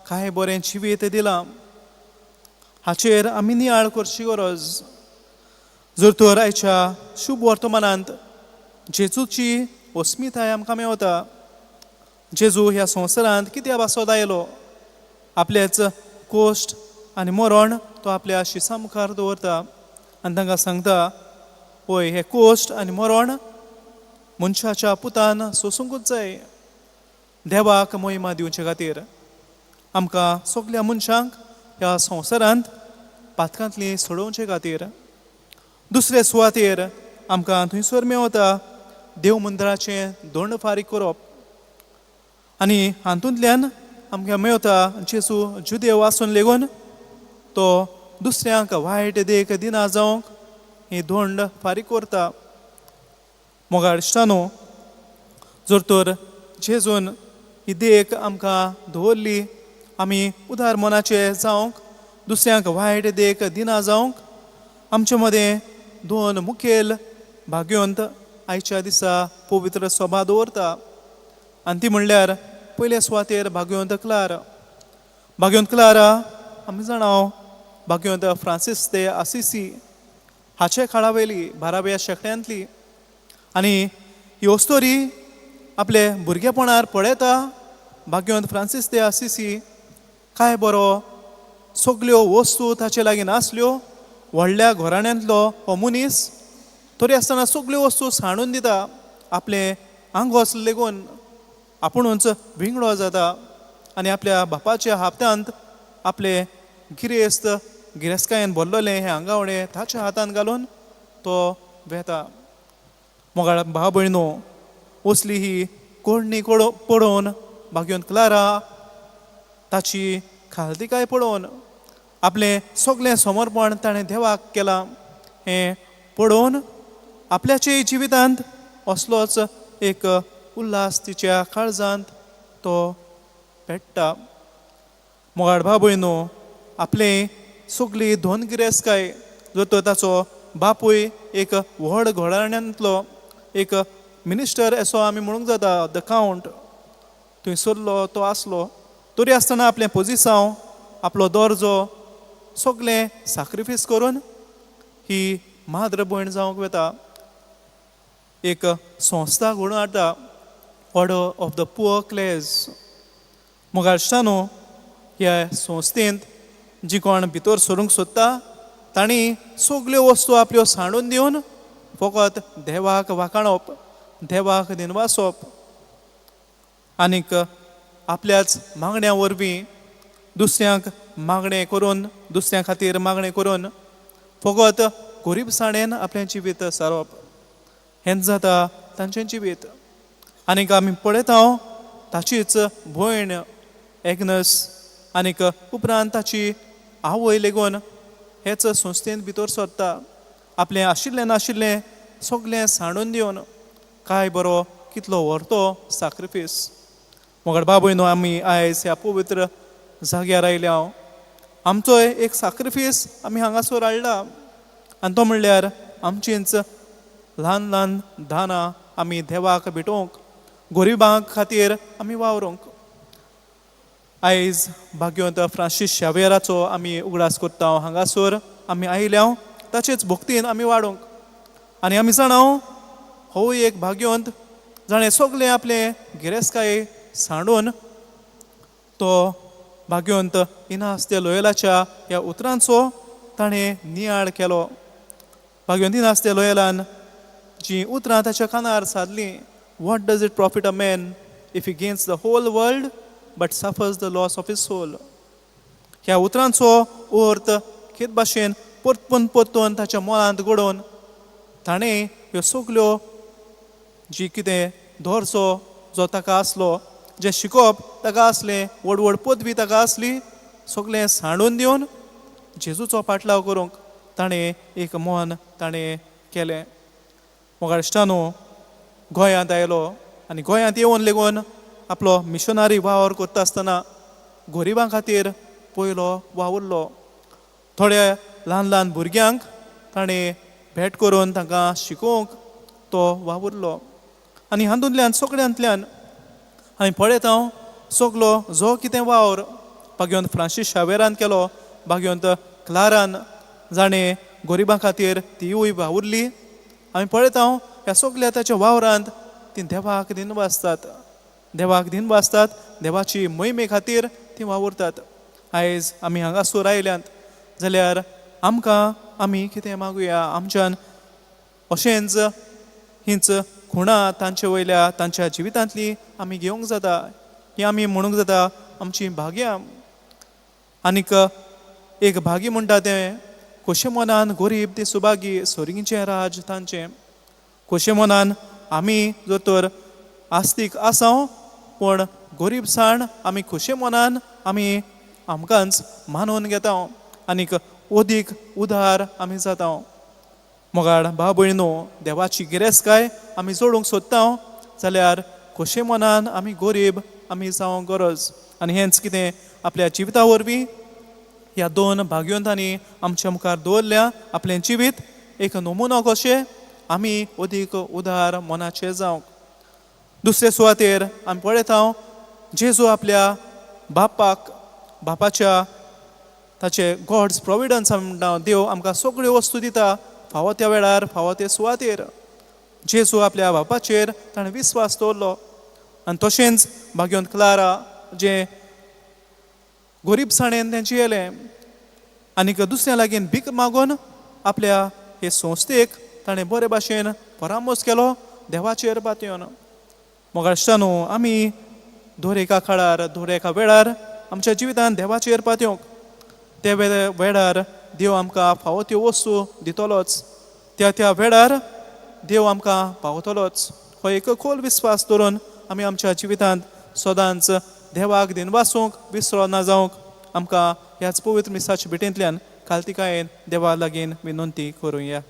कांय बरें जिवीत दिलां हाचेर आमी नियाळ करची गरज. जर तर आयच्या शुभ वर्तमानांत जेजूची अस्मिताय आमकां मेवता. जेजू ह्या संवसारांत कित्या पासत आयलो? आपलेच कोश्ट आनी मरण तो आपल्या शिसा मुखार दवरता आनी तांकां सांगता, पळय, हे कोश्ट आनी मरण मनशाच्या पुतान सोंसूंकूच जाय देवाक मोहिमा दिवचे खातीर. आमकां सगल्या मनशांक ह्या संवसारांत पातकांतली सोडोवचे खातीर. दुसरे सुवातेर आमकां थंयसर मेवता देव मंदिराचें दोंड फारीक करप आनी हातूंतल्यान आमकां मेवता जेजू जुदेव आसून लेगून तो दुसऱ्यांक वायट देख दिना जावंक ही धोंड फारीक करता. मोगाळ इश्टानो, जर तर जेजून ही देख आमकां दवरली, आमी उदार मनाचे जावंक, दुसऱ्यांक वायट देख दिना जावंक आमचे मदें 2 मुखेल भाग्यवंत आयच्या दिसा पवित्र सभा दवरता. आनी ती म्हणल्यार पयले सुवातेर भाग्यवंत क्लारा. भाग्यवंत क्लारा आमी जाणा भाग्यवंत फ्रांसीस दे आसिसी हाचे काळावेली 12व्या शेंकड्यांतली. आनी ही अस्तोरी आपले भुरगेपणार पळयता भाग्यवंत फ्रांसीस दे आसिसी काय बरो सगल्यो वस्तू ताचे लागीं नासल्यो, व्हडल्या घराण्यांतलो हो मनीस तरी आसतना सगल्यो वस्तू सांडून दिता, आपलें आंगोस लेगून आपुणूच विंगडो जाता आनी आपल्या बापाच्या हातांत आपले गिरेस्त गिरेस्तकायेन भरलेलें हें आंगावणें ताच्या हातांत घालून तो वेता. मोगाळ भाव भयणो, असली ही कोडणी पळोवन भाग्यवंत क्लारा ताची खालतिकाय पळोवन आपलें सगळें समर्पण ताणें देवाक केलां हें पळोवन आपल्याचे जिवितांत असलोच एक उल्हास तिच्या काळजांत तो पेट्टा. मोगाळ भाव भयणो, आपलें सगळी धन गिरेस्तकाय जर तर ताचो बापूय एक व्हड घराण्यांतलो एक मिनिस्टर असो आमी म्हणूंक जाता, the count थंयसरलो तो आसलो, तरी आसतना आपलें पोजिसांव, आपलो दर्जो सगळें साक्रिफीस करून ही माद्र भयण जावंक वता. एक संस्था घडोवन हाडटा, Order of the Poor Clares. मोगाश्टानो, ह्या संस्थेंत जी कोण भितर सरूंक सोदता तांणी सगल्यो वस्तू आपल्यो सांडून दिवन फकत देवाक वाखाणप, देवाक दिनवासप आनीक आपल्याच मागण्या वरवीं दुसऱ्यांक मागणें करून, दुसऱ्यां खातीर मागणें करून फकत गरिबसाणेन आपलें जिवीत सारप, हेंच जाता तांचें जिवीत. आनीक आमी पळयता ताचीच भयण एग्नस आनीक उपरांत ताची आवय लेगून हेच संस्थेंत भितर सरता, आपलें आशिल्लें नाशिल्लें सगळें सांडून दिवन. काय बरो कितलो व्हरतो साक्रिफीस. मगर बाबूय न्हू, आमी आयज ह्या पवित्र जाग्यार आयल्या, आमचोय एक साक्रिफीस आमी हांगासर हाडला आनी तो म्हणल्यार आमचींच ल्हान ल्हान दानां आमी देवाक भेटोवंक, गरिबां खातीर आमी वावरूंक. आयज भाग्यवंत फ्रांसीस शावेराचो आमी उगडास करता, हांगासर आमी आयल्या ताचेच भक्तीन आमी वाडोवंक. आनी आमी जाणा होवूय एक भाग्यवंत जाणें सगळें आपलें गिरेस्तकाय सांडून तो भाग्यवंत इनास दे लोयलाच्या ह्या उतरांचो ताणें नियाळ केलो. भाग्यवंत इनास दे लोयलान जीं उतरां ताच्या कानार सादलीं, what does it profit a man if he gains the whole world but suffers the loss of his soul. ह्या उतरांचो अर्थ खेत भाशेन परतून परतून ताच्या मनांत घडोवन ताणें ह्यो सगल्यो जी कितें दर्जो जो ताका आसलो, जें शिकोवप ताका आसलें, व्हड व्हड पदवी ताका आसली, सगळें सांडून दिवन जेजूचो पाटलाव करूंक ताणें एक मन ताणें केलें. मोगाळ इश्टानो, गोंयांत आयलो आनी गोंयांत येवन लेगून आपलो मिशनरी वावर करता आसतना गरिबां खातीर पयलो वावुरलो. थोड्या ल्हान ल्हान भुरग्यांक ताणें भेट करून तांकां शिकोवंक तो वावुरलो. आनी हातूंतल्यान सगळ्यांतल्यान आमी पळयता सगलो जो कितें वावर भाग्यवंत फ्रांसीस शावेरान केलो, भाग्यवंत क्लारान जाणें गरिबां खातीर तिवूय वावुरली, आमी पळयता ह्या सगल्या ताच्या वावरांत तीं देवाक दिनवासतात, देवाक दिनवासतात, देवाची मोहिमे खातीर तीं वावुरतात. आयज आमी हांगासर आयल्यात जाल्यार आमकां आमी कितें मागुया, आमच्यान अशेंच हीच खुणां तांचे वयल्या तांच्या जिवितांतली आमी घेवंक जाता, ही आमी म्हणूंक जाता आमची भाग्यां. आनीक एक भागी म्हणटा तें खोशे मनान गरीब ते सुभागी, सोर्गीचें राज तांचें. खोशे मनान आमी जर तर आस्तीक आसा पूण गरीबसाण आमी खोशे मनान आमी आमकांच मानून घेता आनीक अदीक उदार आमी जाता. मोगाळ भाव भयणो, देवाची गिरेस्तकाय आमी जोडूंक सोदता जाल्यार खोशे मनान आमी गरीब आमी जावंक गरज. आनी हेंच कितें आपल्या जिविता वरवीं ह्या दोन भाग्यवंतांनी आमच्या मुखार दवरल्या आपलें जिवीत एक नमुनो कशें आमी अदीक उदार मनाचे जावंक. दुसरे सुवातेर आमी पळयता जेजू आपल्या बापाक, बापाच्या ताचे गॉड्स प्रोविडन्स आमी म्हणटा, देव आमकां सगळ्यो वस्तू दिता फावो त्या वेळार फावो ते सुवातेर. जेजू आपल्या बापाचेर ताणें विस्वास दवरलो. आनी तशेंच भाग्यवंत क्लारा जें गरिबसाणेन तें जियेलें आनीक दुसऱ्या लागीं भीक मागून आपल्या हे संस्थेक ताणें बरे भाशेन परामर्श केलो देवाचेर पातयेवन. मोगाळ इश्टानो, आमी दर एका काळार दर एका वेळार आमच्या जिवितांत देवाचेर पातयेवंक, त्या वेळार देव आमकां फावो त्यो वस्तू दितलोच, त्या त्या वेळार देव आमकां पावतलोच. हो एक खोल विस्वास दवरून आमी आमच्या जिवितांत सदांच देवाक दिनवासूंक विसरो ना जावंक आमकां ह्याच पवित्र मिसाच्या भेटेंतल्यान कालतिकायेन देवा लागीं विनंती करुया.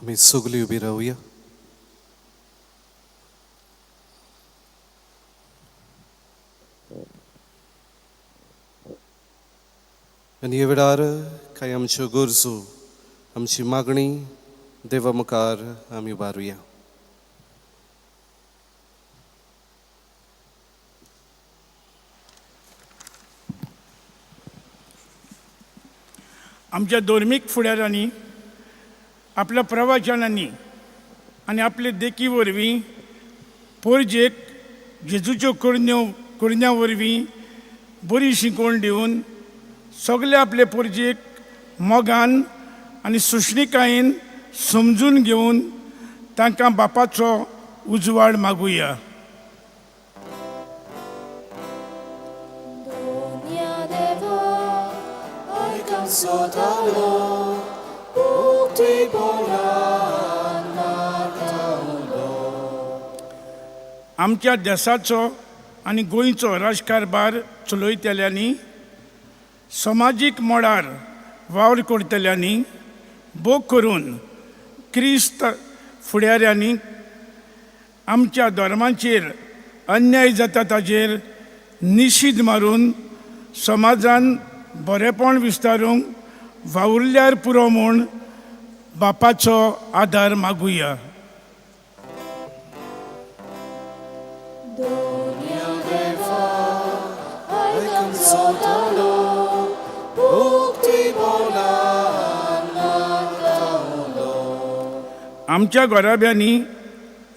आमी सगळीं उबी रावया. आनी ह्या वेळार कांय आमच्यो गरजो, आमची मागणी देवा मुखार आमी उबारुया. आमच्या धर्मीक फुडाऱ्यांनी आपल्या प्रवचनांनी आनी आपले देखी वरवीं पोरजेक जेजूच्यो करण्यो वरवीं बरी शिकवण दिवन सगळे आपले पोरजेक मोगान आनी सुशणिकायेन समजून घेवन तांकां बापाचो उजवाड मागुया. आमच्या देशाचो आनी गोंयचो राजकारभार चलयतल्यांनी, समाजीक मळार वावर करतल्यांनी, भोग करून क्रिस्त फुडाऱ्यांनी आमच्या धर्माचेर अन्याय जाता ताचेर निशीद मारून समाजान बरेपण विस्तारूंक वावुरल्यार पुरो म्हूण बापाचो आदार मागुया. आमच्या घराब्यांनी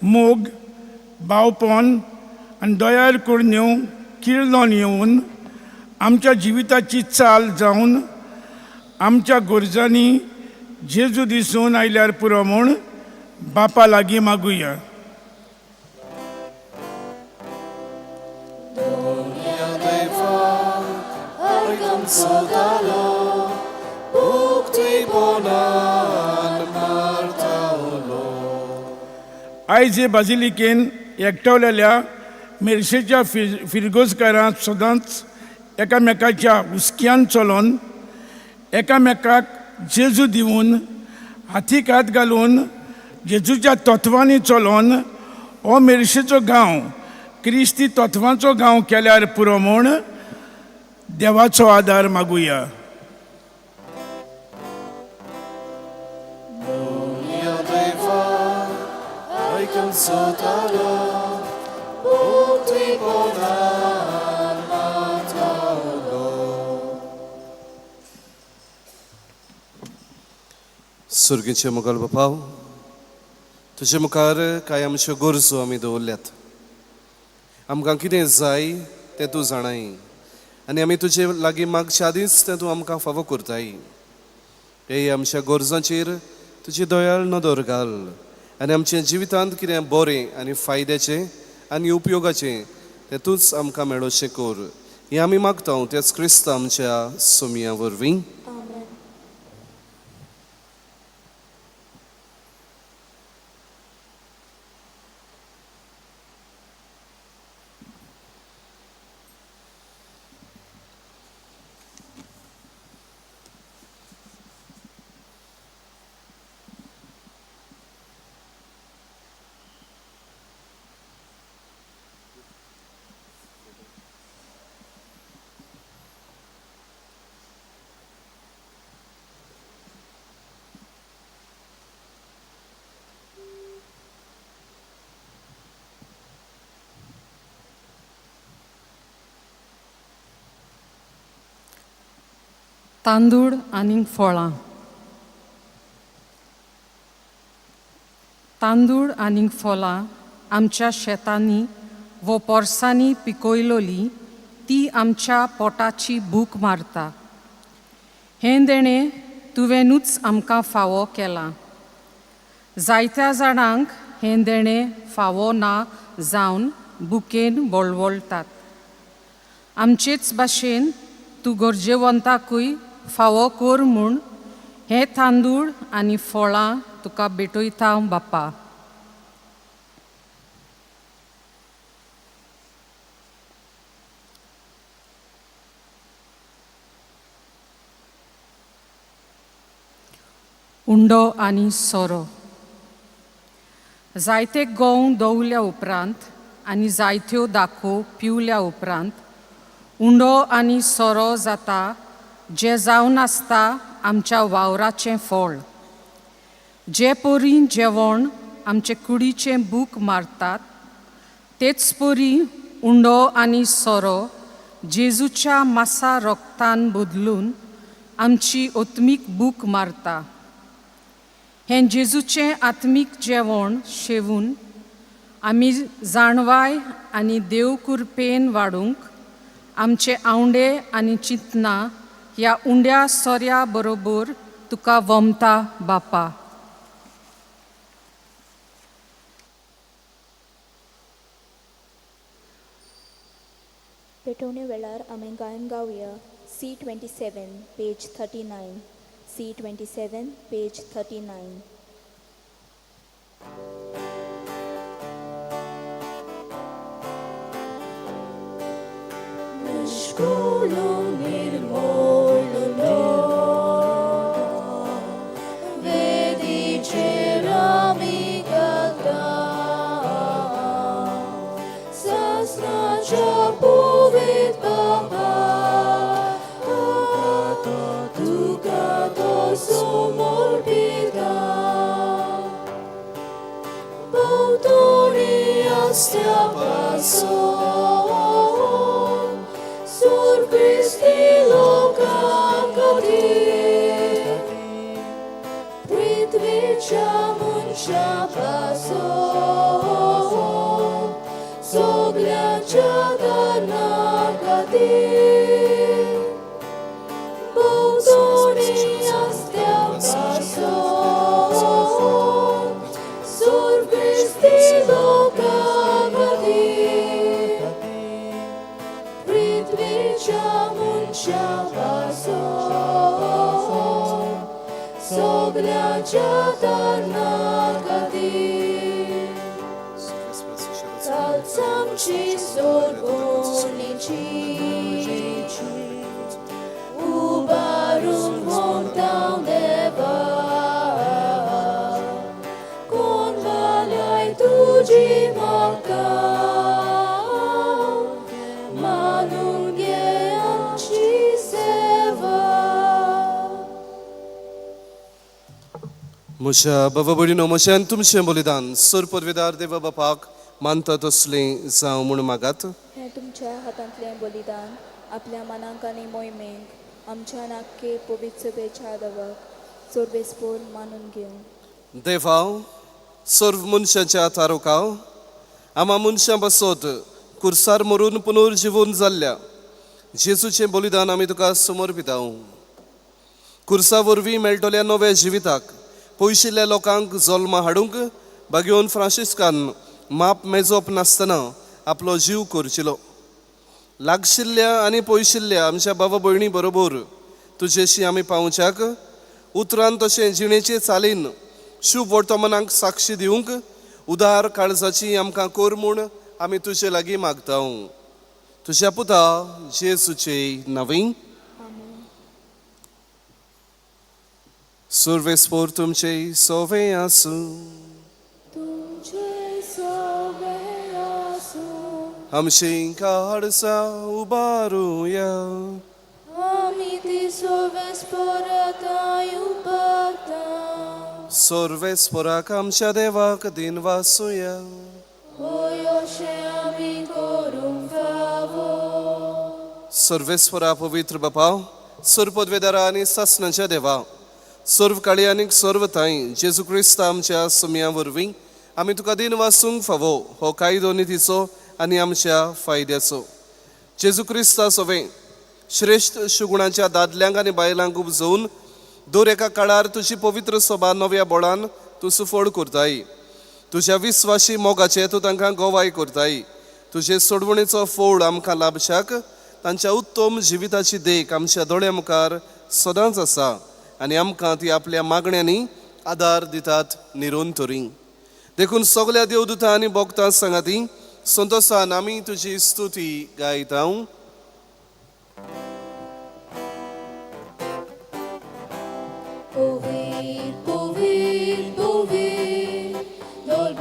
मोग, बावपण आनी दयाळ करण्यो किर्लोन येवन आमच्या जिविताची चाल जावन आमच्या गरजांनी जेजू दिसून आयल्यार पुरो म्हूण बापा लागीं मागुया. आयज हे बाजिलिकेन एकठावलेल्या मेरशेच्या फिरगोजकारांत सदांच एकामेकाच्या हुस्क्यान चलोन एकामेकाक जेजू दिवन हातीक हात घालून जेजूच्या तत्वांनी चलोन हो मेरशेचो गांव क्रिस्ती तत्वांचो गांव केल्यार पुरो म्हूण देवाचो आदार मागुया. सुर्गीचे मुखार बापाव, तुजे मुखार कांय आमच्यो गरजो आमी दवरल्यात. आमकां कितें जाय तें तूं जाणाय आनी आमी तुजे लागीं मागच्या आदींच तें तूं आमकां फावो करताय. हे आमच्या गरजांचेर तुजी दयाळ नदर घाल आनी आमच्या जिवितांत कितें बरें आनी फायद्याचें आनी उपयोगाचें तें तूंच आमकां मेळोवचें कर. हें आमी मागता त्याच क्रिस्त आमच्या सोमया वरवीं. तांदूळ आनी फळां. तांदूळ आनी फळां आमच्या शेतांनी वो पोरसांनी पिकयलोली ती आमच्या पोटाची भूक मारता. हें देणें तुवेंनूच आमकां फावो केलां. जायत्या जाणांक हें देणें फावो ना जावन भुकेन वळवळटात. आमचेच भाशेन तूं गरजेवंताकूय फावो कर म्हूण हे तांदूळ आनी फळां तुका भेटयता बापा. उंडो आनी सोरो. जायते गोंव दवल्या उपरांत आनी जायत्यो दाखो पिवल्या उपरांत उंडो आनी सोरो जाता जे जावन आसता आमच्या वावराचें फळ. जे परी जेवण आमचे कुडीचें बूक मारतात तेच परी उंडो आनी सोरो जेजूच्या मासा रोगतान बदलून आमची आत्मीक बूक मारता. हें जेजूचें आत्मीक जेवण शेवून आमी जाणवाय आनी देव कुरपेन वाडूंक आमचे आवंडे आनी चिंतनां ह्या उंड्या सोऱ्या बरोबर तुका वमता बापा. पेटोवणे वेळार आमी गायन गावया C27 page 39 C27 page 39. Nishkolo nirmolo vedi ceramicata sasnaja povet papa tukato somorpita Bautori astia paso Sur Christi loka katir Prithvicha muncha paso Soglia dana katir Bautori astia paso Sur Christi loka katir Prithvicha muncha paso Soglia dana katir Calzamci sorgonici Ubarum montau deva Convalai tugi maca Manunghe amci seva. म्हज्या बाबा भयणीनो म्हज्यान तुमचें बलिदान sir पदवेदार देवा बापाक मानता तसलें जावं म्हूण मागात. हें तुमच्या हातांतलें बलिदान आपल्या मनाक आनी मोहिमेक आमच्या नाक्के पवित्र सभेच्या देवाक सर्वेस्पोर मानून घेवं. देवा सर्व मनशाच्या तारुकाव आमा मनशां बसत कुर्सार मरून पुनर्जिवन जाल्ल्या जेजूचें बलिदान आमी तुका समर्पिताव. कुर्सा वरवीं मेळटल्या नव्या जिविताक पयशिल्ल्या लोकांक जल्मा हाडूंक बागेवन फ्रांसिस्कान माप मेजप नासतना आपलो जीव करचिलो. लागशिल्ल्या आनी पयशिल्ल्या आमच्या बाबा भयणी बरोबर तुजेशी आमी पावच्याक उतरान तशें जिणेचे चालीन शुभ वर्तमानाक साक्षी दिवंक उदार काळजाची आमकां कर म्हूण आमी तुजे लागीं मागता. तुज्या पुता जेजूचे नांवी. सर्वेस्पोर तुमचे सोवे आसूं. तुमचे सोवे आसूं. आमची काळजां उबारुया. आमी ती सर्वेस्पोराताय उबारता. सर्वेस्पोराक आमच्या देवाक दिन वासुया. होय अशें आमी करूंक फावो. सर्वेस्पोरा पवित्र बापा सर्वपदवेदारा आनी सासणाच्या देवा सर्व काळी आनी सर्व थांय जेजू क्रिस्त आमच्या सुमया वरवीं आमी तुका दिन वासूंक फावो हो कायदो नितीचो आनी आमच्या फायद्याचो. जेजू क्रिस्ता सोवें श्रेश्ठ सुगुणाच्या दादल्यांक आनी बायलांक उपजोवन दर एका काळार तुजी पवित्र सभा नव्या बोळान तूं सुफळ करताय. तुज्या विस्वाशी मोगाचे तूं तांकां गोवाय करताय. तुजे सोडवणेचो फोड आमकां लाभशाक तांच्या उत्तम जिविताची देख आमच्या दोळ्या मुखार सदांच आसा आनी आमकां ती आपल्या मागण्यांनी आदार दितात निरंतरी. देखून सगल्या देवदूतां आनी भक्तां सांगाती संतोसान आमी तुजी स्तुती गायता. Povit, povit, povit, dol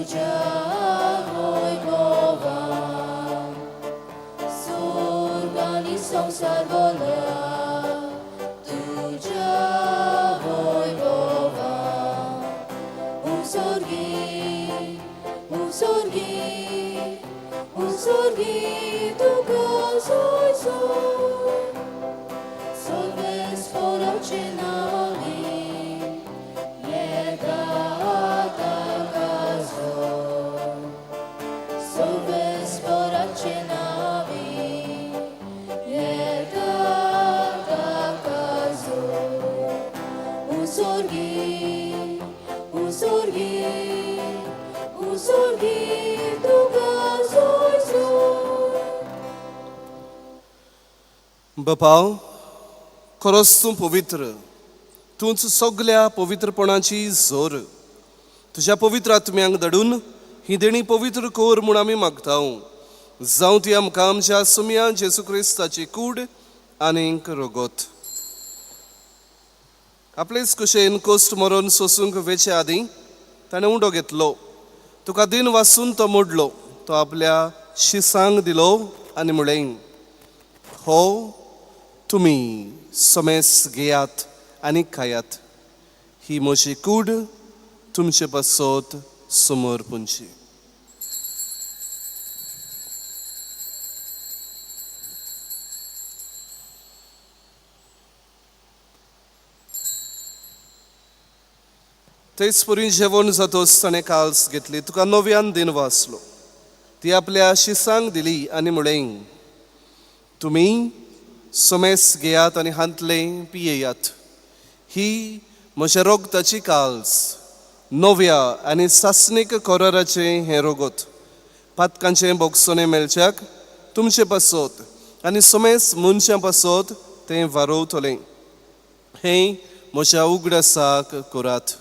तुज्या वैभवान स्वर्ग आनी संवसार भरल्या तुज्या वैभवान उंसर्गी उंसर्गी उंसर्गी तुका सोय सोय सर्वेस्पराचे नांवांनी येता ताका जोर सर्वेस्पराचे नांवांनी येता ताका जोर उंसर्गी उंसर्गी उंसर्गी तुका सोय सोय. बापा, खरोच तूं पवित्र, तूंच सगल्या पवित्रपणाची जोर. तुज्या पवित्र आत्म्यांक धाडून ही देणी पवित्र कर म्हूण आमी मागता. जावं ती आमकां आमच्या सुमया जेजू क्रिस्ताची कूड आनीक रगत. आपलेच कुशेन कोश्ट मरोन सोसूंक वेचे आदीं ताणें उंडो घेतलो, तुका दिन वासून तो मोडलो, तो आपल्या शिसांक दिलो आनी म्हळें, हो तुमी समेस घेयात आनी खायात, ही म्हजी कूड तुमचे पासत समर्पणची. तेच परी जेवण जातोच ताणें काल्स घेतली, तुका नव्यान दिन वाचलो, ती आपल्या शिसांक दिली आनी म्हळें, तुमी समेस घेयात आनी हांतलें पियेयात, ही म्हज्या रोगताची काल्स, नव्या आनी सासणीक कराराचें हें रोगत, पातकांचें बोगसणें मेळच्याक तुमचे पासत आनी समेस मनशां पासत तें वारोवतलें. हें म्हज्या उगडासाक करात.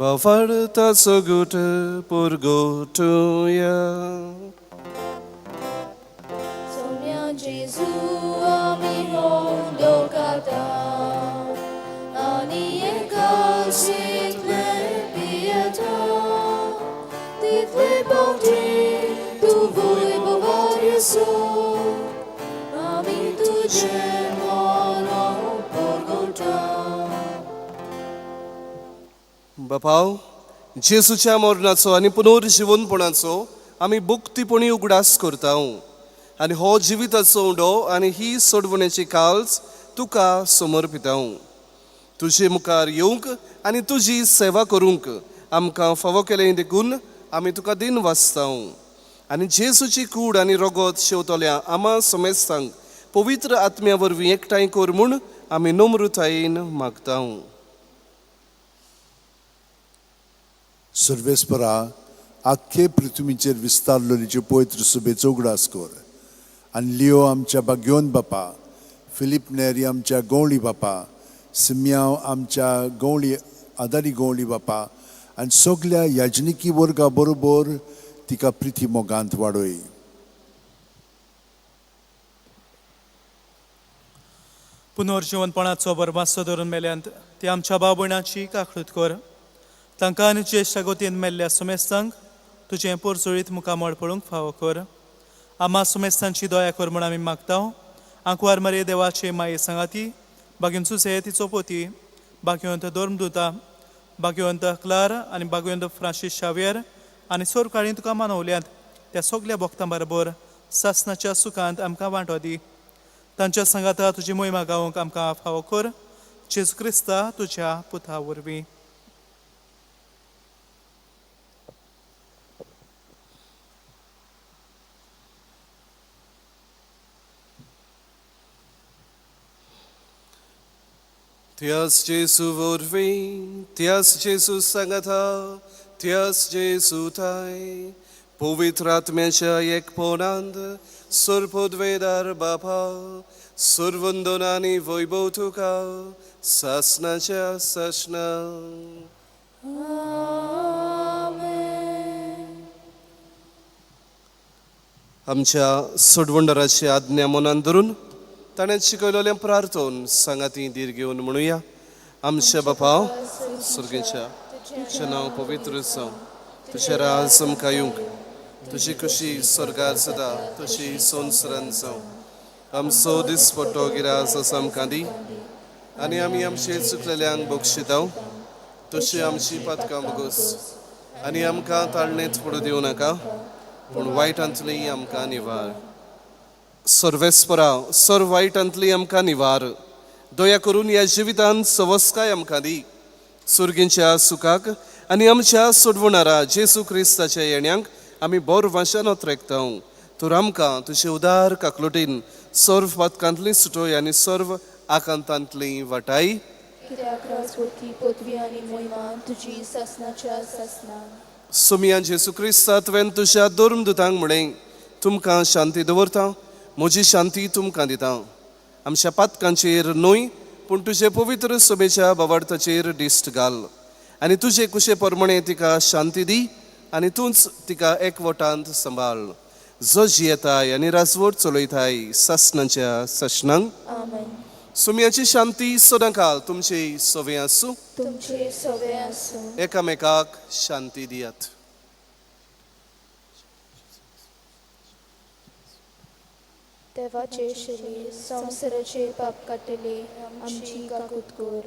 Bavarta gute purgotuya. Somia Jesu ami mondo kata, ani ekal sitle pieta, title bonte tu voi bovar Jesu, ami tuje mono purgota. बापाव, जेजूच्या मरणाचो आनी पुनर्जिवनपणाचो आमी भक्तीपणी उगडास करता आनी हो जिविताचो उंडो आनी ही सोडवणेची काल्स तुका समर्पिता. तुजे मुखार येवंक आनी तुजी सेवा करूंक आमकां फावो केलें देखून आमी तुका दिन वाचता आनी जेजूची कूड आनी रगत शेवतल्या आमा समेस्तांक पवित्र आत्म्या वरवीं एकठांय कर म्हूण आमी नम्रतायेन मागता. सर्वेस्परा, आख्खे पृथ्वीचेर विस्तारलोलीचे पवित्र सुबेचो उगडास कर आनी लियो आमच्या बाग्योन बापा, फिलीप नेरी आमच्या गवळी बापा, सिम्यांव आमच्या गवळी आदारी गवळी बापा आनी सगल्या याजनिकी वर्गा बरोबर तिका प्रिती मोगांत वाडय. पुनर्जिवनपणाचो बरमासो धरून मेल्यांत ती आमच्या भाव भयणाची काकळूत कर. तांकां आनी ज्येश्ठ गोतीन मेल्ल्या सुमेस्तांक तुजें पोरचोळीत मुखामळ पळोवंक फावो कर. आमा सुमेस्तांची दया कर म्हूण आमी मागता. आंकवार मरे देवाचे माये सांगाती, बागेन सुसे तिचो पोती, बागेवंत धर्मदुता, बागेवंत क्लार आनी बागेवंत फ्रांसीस शावियर आनी सोरकाळीं तुका मानवल्यांत त्या सगल्या भक्तां बरोबर सासनाच्या सुखांत आमकां वांटो दी. तांच्या सांगाता तुजी मोहिमा गावंक आमकां फावो कर. जेजू क्रिस्ता तुज्या पुता वरवीं. Tias Jesu vorvi, tias Jesu sangata, tias Jesu tai, povitrat mecha ek ponand, surpodvedar bapa, survandonani voibotuka, sasnacha sasna. Amen. आमच्या सोडवंडराची आज्ञा मनान धरून ताणें शिकयलेलें प्रार्थन सांगाती धीर घेवन म्हणुया. आमच्या बापा सर्गेच्या, तुजें नांव पवित्र जावं, तुजें राज आमकां येवंक, तुजी खुशी स्वर्गार जाता तशी संवसारांत जावं. आमचो दिसपट्टो गिरास आसा आमकां दी, आनी आमी आमचे चुकलेल्यांक बक्षिताव तशी आमची पातकां बगोस, आनी आमकां ताळणेंत पडूं दिवं नाका, पूण वायटांतली आमकां निवार. सर्वेस्परा सर्व वायटांतली आमकां निवार. दया करून ह्या जिवितांत सवस्काय आमकां दी, सुर्गींच्या सुखाक आनी आमच्या सोडवणारा जेजू क्रिस्ताच्या येण्यांक आमी बोर वाशान ओत्रेकता. तर आमकां तुजे उदार काकलोटीन सर्व पातकांतली सुटोय आनी सर्व आकांतांतली वाटाय. कित्याक राजवटी पदवी आनी मोहिमा तुजी सासनाच्या सासना. सोमिया जेजू क्रिस्ता, तुवें तुज्या धर्मदुतांक म्हळें, तुमकां शांती दवरता, म्हजी शांती तुमकां दिता. आमच्या पातकांचेर न्हय पूण तुजे पवित्र सभेच्या बावार्थाचेर दिश्ट घाल, आनी तुजे कुशे प्रमाणे तिका शांती दी, आनी तूंच तिका एकवटांत सांबाळ, जो जियेताय आनी राजवट चलयताय सासनाच्या सासनांक. आमेन. सुम्याची शांती सदांकाल तुमचे सवे आसूं. तुमचे सवे आसूं. एकामेकाक शांती दियात. देवाचे शरीर संवसाराचे पाप काडटले आमची काकूत कर.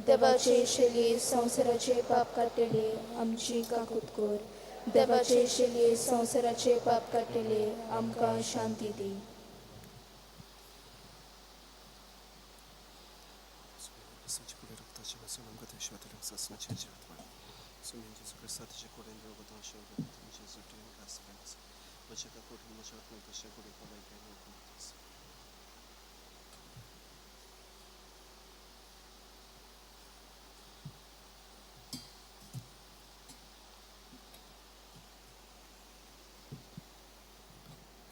देवाचे शरीर संवसाराचे पाप काडटले आमची काकूत कर. देवाचे शरीर संवसाराचे पाप काडटले आमकां शांती दी.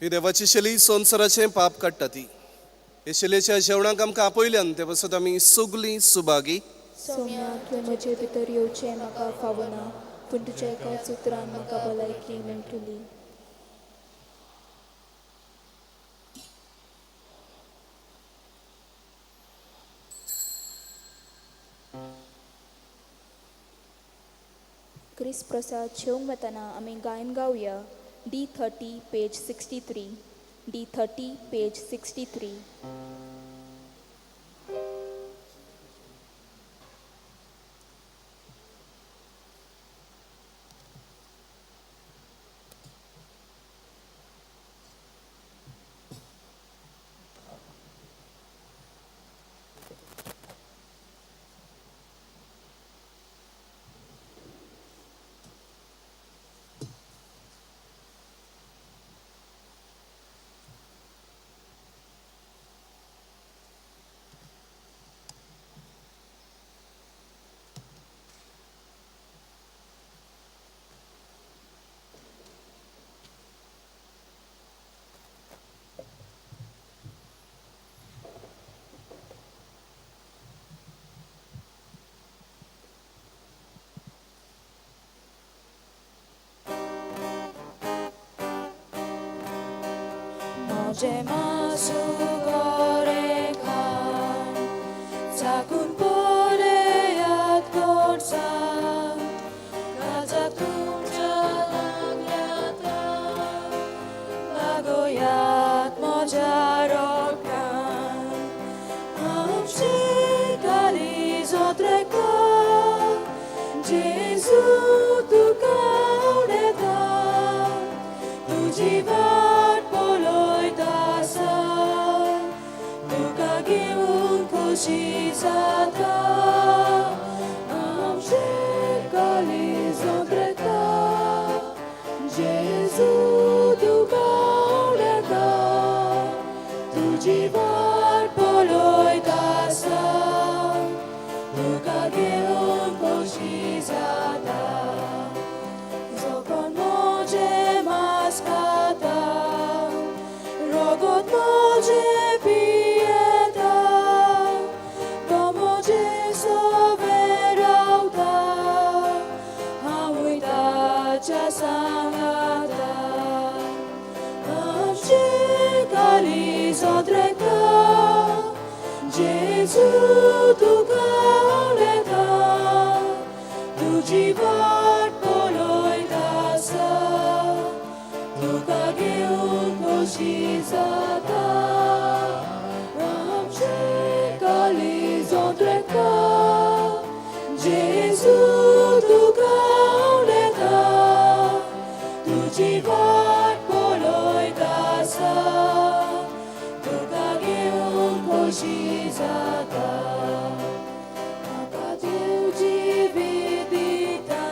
ही देवाची शैली संवसाराचें पाप काडटा ती. हे शैलेच्या जेवणाक आमकां आपयल्यान ते पासत आमी सगलीं सुभागी. सोम्या, तुवें म्हजे भितर येवचें म्हाका फावना, पूण तुज्या एकाच उतरान म्हाका भलायकी मेळटली. क्रिस्त प्रसाद जेवंक वतना आमी गायन गावया. D30 page 63. D30 page 63. म्हजें मासू गोरें खाण चाकून पळयात गोडसाण, काळजाक तुमच्या लागल्यात लागोयात म्हज्या रोगटान. आमचे काळीज त्रेका जेजू तुका उडयता, तुजी वाट पळयता आसा, तुका घेवन खोशी जाता. आमचे काळीज त्रेका जेजू तुका उडयता, तुजी वाट पळयता आसा, तुका घेवन खोशी जाता. जो कोण म्हजें मांस खाता, रगत म्हजें पियेता, तो म्हजे सवें रावता, हांवूय ताच्या सांगाता. तुका उलयता, तुजी वाट पळयता आसा, तुका घेवन खोशी जाता. आमचें काळीज ओंद्रेता, जेजू तुका उलयता, तुजी वाट पळयता आसा, तुका घेवन खोशी जाता. म्हाका देव जिवीत दिता,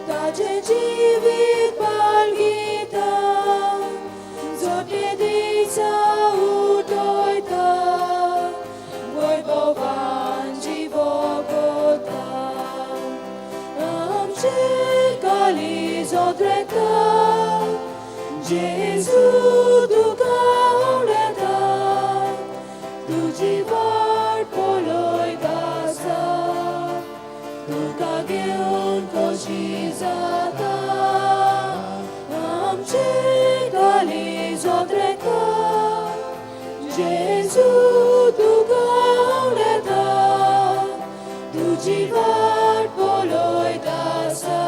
ताजें जिवीत बाळगिता, जोडे दिसा उठयता, वैभवान जिवो करता. आमचें काळीज ओंद्रेता, जेजू तुका उलयता, तुजी वाट पळयता आसा, तुका घेवन खोशी जाता. आमचें काळीज ओंद्रेता, जेजू तुका उलयता, तुजी वाट पळयता आसा,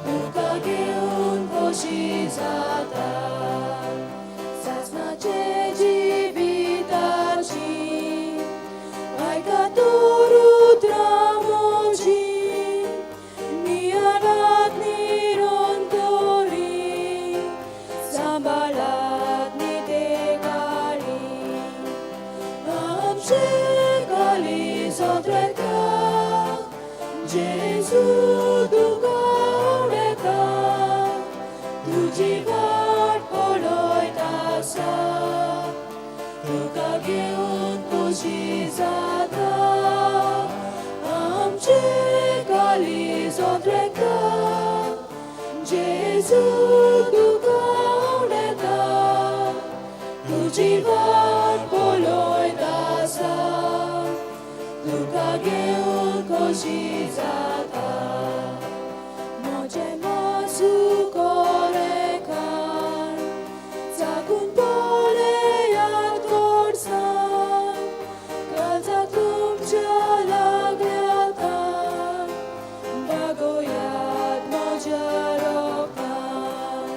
तुका घेवन खोशी जाता. सासणाचे जिविताची आयका तूं उतरां म्हजीं, नियाळात निरंतरी, सांबाळात नितेकाळी. आमचें काळीज ओंद्रेता, जेजू तुका उलयता, तुजी वाट पळयता आसा, तुका घेवन खोशी जाता. आमचें काळीज ओंद्रेता, जेजू तुका उलयता, तुजी वाट पळयता आसा, तुका घेवन खोशी जाता. म्हजें मन सुकोरेखान चाकून पळयात गोडसान, काळजाक तुमच्या लागल्या तान, बागोयात म्हज्या रोगान.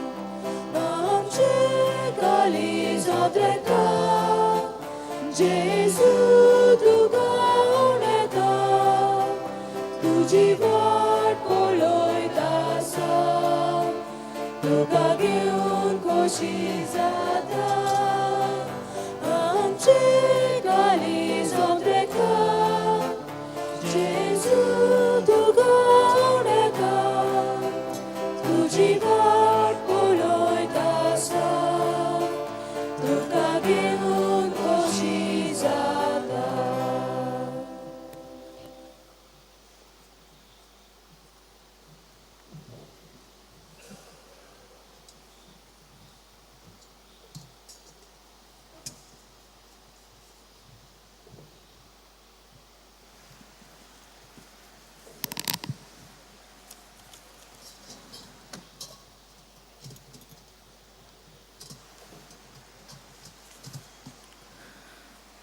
आमचें काळीज ओंद्रेता, जेजू तुका उलयता, तुजी वाट पळयता आसा, तुका घेवन खोशी जाता. आमचें काळीज ओंद्रेता, जेजू तुका उलयता, तुजी वाट पळयता आसा, तुका घेवन खोशी जाता.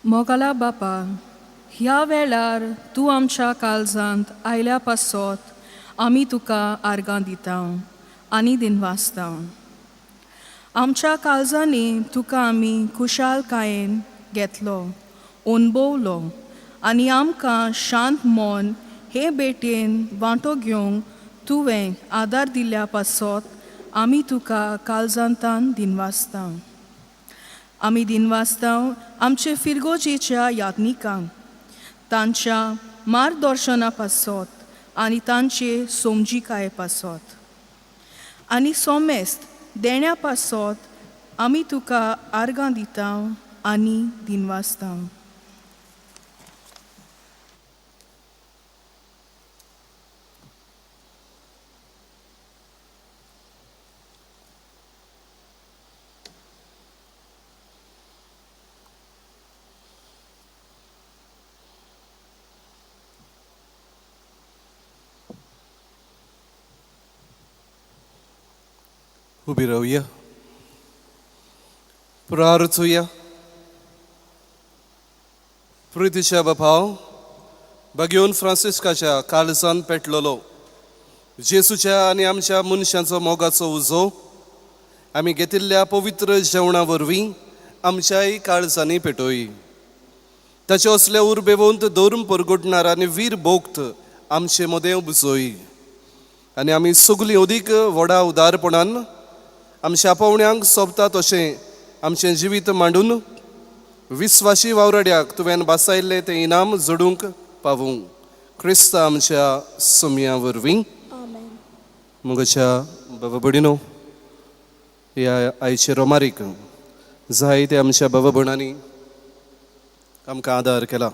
मोगाला बापा, ह्या वेळार तूं आमच्या काळजांत आयल्या पासत आमी तुका आर्गां दिता आनी दिनवासता. आमच्या काळजांनी तुका आमी खुशालकायेन घेतलो, अणभवलो आनी आमकां शांत मन हे भेटेन वांटो घेवंक तुवें आदार दिल्ल्या पासत आमी तुका काळजांतान दिनवासता. आमी दिनवासता आमचे फिरगोजेच्या याज्ञिकांक, तांच्या मार्गदर्शना पासत आनी तांचे समजिकाये पासत आनी सोमेस्त देण्या पासत आमी तुका आर्गां दिता आनी दिनवासता. उबी रावया, प्रार्थुया. प्रितीच्या बापाव, बागेवन फ्रांसिस्काच्या काळजान पेटलेलो जेसूच्या आनी आमच्या मनशांचो मोगाचो उजो आमी घेतिल्ल्या पवित्र जेवणा वरवीं आमच्याय काळजांनी पेटोय. ताचे असले उर्बेवंत धर्म परगटणार आनी वीर भोक्त आमचे मदें उपजोय आनी आमी सगलीं अदीक व्हडा उदारपणान आमच्या पावण्यांक सोबता तशें आमचें जिवीत मांडून विस्वाशी वावराड्याक तुवें बासायल्लें तें इनाम जोडूंक पावूं, क्रिस्त आमच्या सुमया वरवीं. मुगच्या बाबा भयणीनो, ह्या आयचे रोमारीक जायते आमच्या बाबा भयणांनी आमकां आदार केला.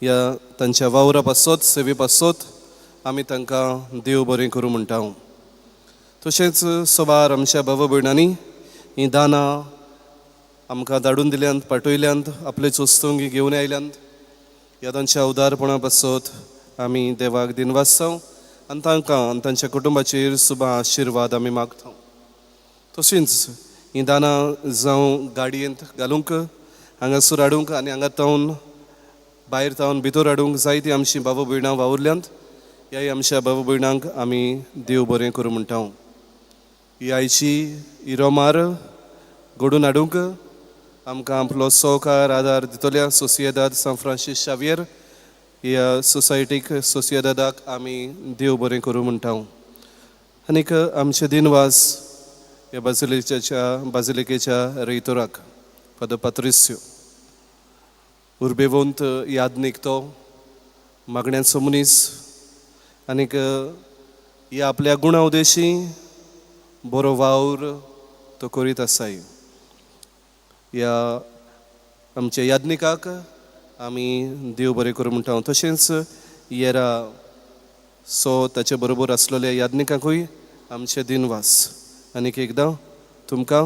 ह्या तांच्या वावरा पासत, सेवे पासत आमी तांकां देव बरें करूं म्हणटा. तशेंच सवार आमच्या बाबा भयणांनी हीं दानां आमकां धाडून दिल्यांत, पाठयल्यांत, आपले चोस्तोंगी घेवन आयल्यांत. ह्या तांच्या उदारपणा पासत आमी देवाक दिनवासता आनी तांकां आनी तांच्या कुटुंबाचेर सुबा आशिर्वाद आमी मागता. तशींच हीं दानां जावं गाडयेंत घालूंक, हांगासर हाडूंक आनी हांगा तावन भायर तावन भितर हाडूंक जायतीं आमचीं बाबा भयणां वावुरल्यांत. ह्याय आमच्या बाबा भयणांक आमी देव बरें करूं म्हणटा. ही आयची ही रोमार घडोवन हाडूंक आमकां आपलो सहकार आदार दितल्या सोसिएदाद सांत फ्रांसीस शावियर ह्या सोसायटीक, सोसिएदादाक आमी देव बरें करूं म्हणटा. आनीक आमचे दिनवास ह्या बाजिलिकेच्या रेयतोराक फादर पात्रिस्यो, उर्बेवंत यादनीक, तो मागण्यांचो मनीस आनीक ह्या आपल्या गुणा उदेशी बरो वावर तो करीत आसाय. ह्या आमच्या यादनिकाक आमी देव बरें करूं म्हणटा. तशेंच येरा सो ताचे बरोबर आसलेल्या यादनिकाकूय आमचे दिनवास. आनीक एकदां तुमकां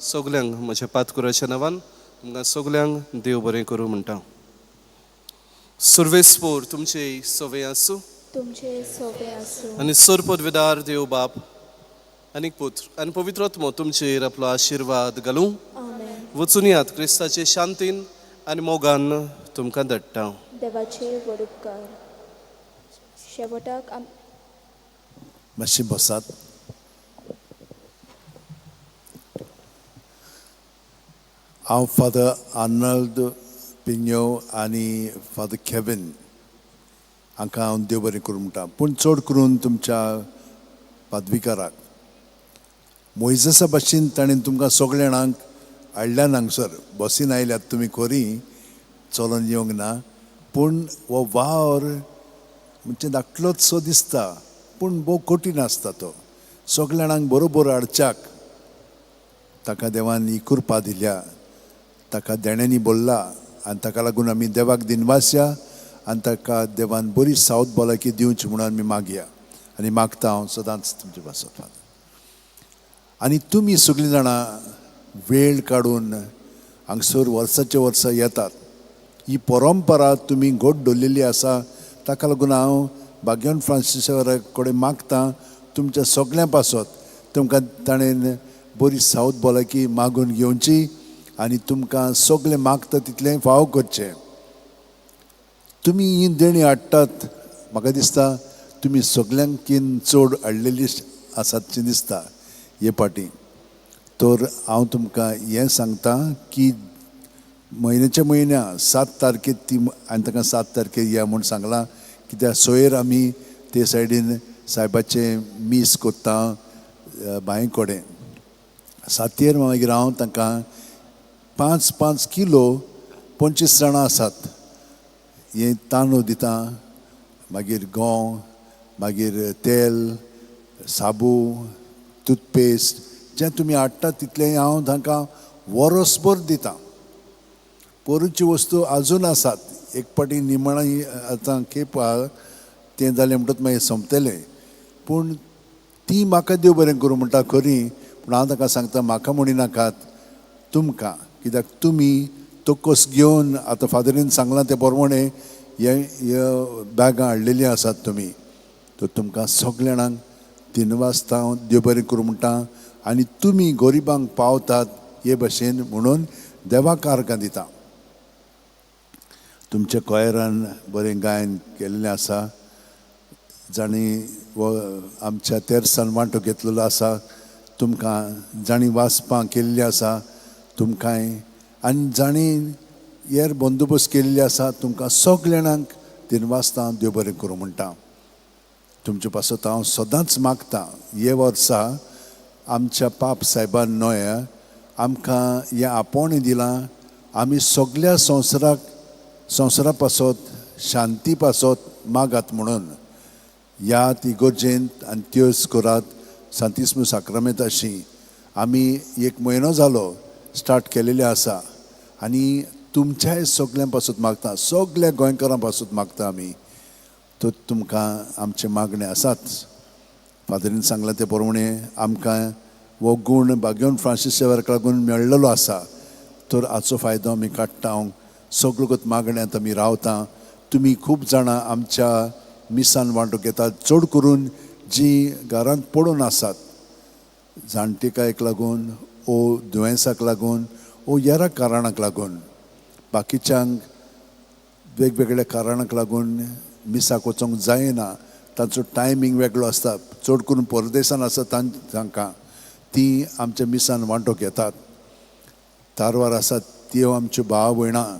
सगल्यांक म्हज्या पातकुराच्या नांवान तुमकां सगल्यांक देव बरें करूं म्हणटा. सुर्वेस्पोर तुमचे सवे आसूं, तुमचे सोबे आसूं. आनी सरपदवेदार देव बाप आनी पुत्र आनी पवित्र आत्मो तुमचेर आपलो आशिर्वाद घालूं. वचून यात क्रिस्ताचे शांतीन आनी मोगान तुमकां धाडटा. देवाचे व्हड उपकार. शेवटाक मातशी बसात. हांव फादर आर्नल्ड पिन्यो आनी फादर केवीन हांकां हांव देव बरें करूं म्हणटा, पूण चड करून तुमच्या पादविकाराक. मोयजसा भाशेन ताणें तुमकां सगळ्या जाणांक हाडल्यान हांगसर बसीन आयल्यात तुमी, खरी चलोन येवंक ना, पूण हो वावर म्हणजे धाकटलोच सो दिसता, पूण भोव कठीण आसता तो. सगळ्या जाणांक बरोबर हाडच्याक ताका देवान ही कृपा दिल्या, ताका देण्यांनी बोल्ला आनी ताका लागून आमी देवाक दिनवासया आनी ताका देवान बरी सावत भलायकी दिवची म्हणून आमी मागया आनी मागता हांव सदांच तुमचे पासत. आनी तुमी सगळीं जाणां वेळ काडून हांगसर वर्साचे वर्सा येतात, ही परंपरा तुमी घट दवरलेली आसा. ताका लागून हांव बाग्योन फ्रांसिसा कडेन मागता तुमच्या सगळ्यां पासत तुमकां ताणें बरी सावत भलायकी मागून घेवची आनी तुमकां सगळें मागता तितलें फाव करचें. तुमी ही देणी हाडटात, म्हाका दिसता तुमी सगल्यांकीन चड हाडलेली आसात शी दिसता हे पाटी. तर हांव तुमकां हें सांगता की म्हयन्याच्या म्हयन्या 7 तारखेर ती हांवें ताका 7 तारखेर या म्हूण सांगलां, कित्याक सोयर आमी ते सायडीन सायबाचें मीस कोत्ता बांय कडेन. 7 मागीर हांव तांकां 5-5 किलो 25 जाणां आसात हें तांदूळ दिता, मागीर गंव, मागीर तेल, साबू, टूथपेस्ट जें तुमी हाडटा तितलें हांव तांकां वरसभर दिता. पोरूंची वस्तू आजून आसात, एक पाटी निमणां आतां खेप आहा तें जालें म्हणटच मागीर सोंपतलें, पूण ती म्हाका देव बरें करूं म्हणटा खरी, पूण हांव ताका सांगता म्हाका म्हणिनाकात तुमकां, कित्याक तुमी तोकोस घेवन आतां फादरीन सांगलां तें प्रमाणें हे बॅगां हाडलेलीं आसात तुमी, तर तुमकां सगल्या जाणांक दिनवासता हांव, देव बरें करूं म्हणटा आनी तुमी गरिबांक पावतात हे भशेन म्हणून देवाक आर्गां दिता. तुमच्या कॉयरान बरें गायन केल्लें आसा, जांणी हो आमच्या तेर्सान वांटो घेतलेलो आसा, तुमकां जांणी वाचपां केल्लीं आसा तुमकांय, आनी जांणी हेर बंदोबस्त केल्ले आसा तुमकां सगळ्यांक दिनवासता, देव बरें करूं म्हणटा. तुमचे पासत हांव सदांच मागता, हे वर्सा आमच्या पाप सायबान न्हय आमकां हें आपोवणें दिलां, आमी सगल्या संवसाराक संवसारा पासत शांती पासत मागात म्हणून ह्या ती इगर्जेंत आनी त्योच करात सांतिस्मू साक्रामेंताशी आमी एक म्हयनो जालो स्टार्ट केलेलें आसा आनी तुमच्याय सगल्यां पासत मागता, सगल्या गोंयकारां पासत मागता आमी. तर तुमकां आमचें मागणें आसाच. फादरीन सांगलां तें प्रमाणें आमकां हो गूण बागेवन फ्रांसीस सेवराक लागून मेळ्ळेलो आसा, तर हाचो फायदो आमी काडटा. सगळो मागण्यांत आमी रावता. तुमी खूब जाणां आमच्या मिसान वांटो घेतात, चड करून जी घरांत पडून आसात जाणटेकायक लागून ओ दुयेंसाक लागून ओ हेर कारणाक लागून, बाकीच्यांक वेगवेगळ्या कारणाक लागून मिसाक वचोंक जायना, तांचो टायमींग वेगळो आसता, चड करून परदेसान आसा तांकां ती आमच्या मिसान वांटो घेतात. तारवार आसात त्यो आमच्यो भाव भयणां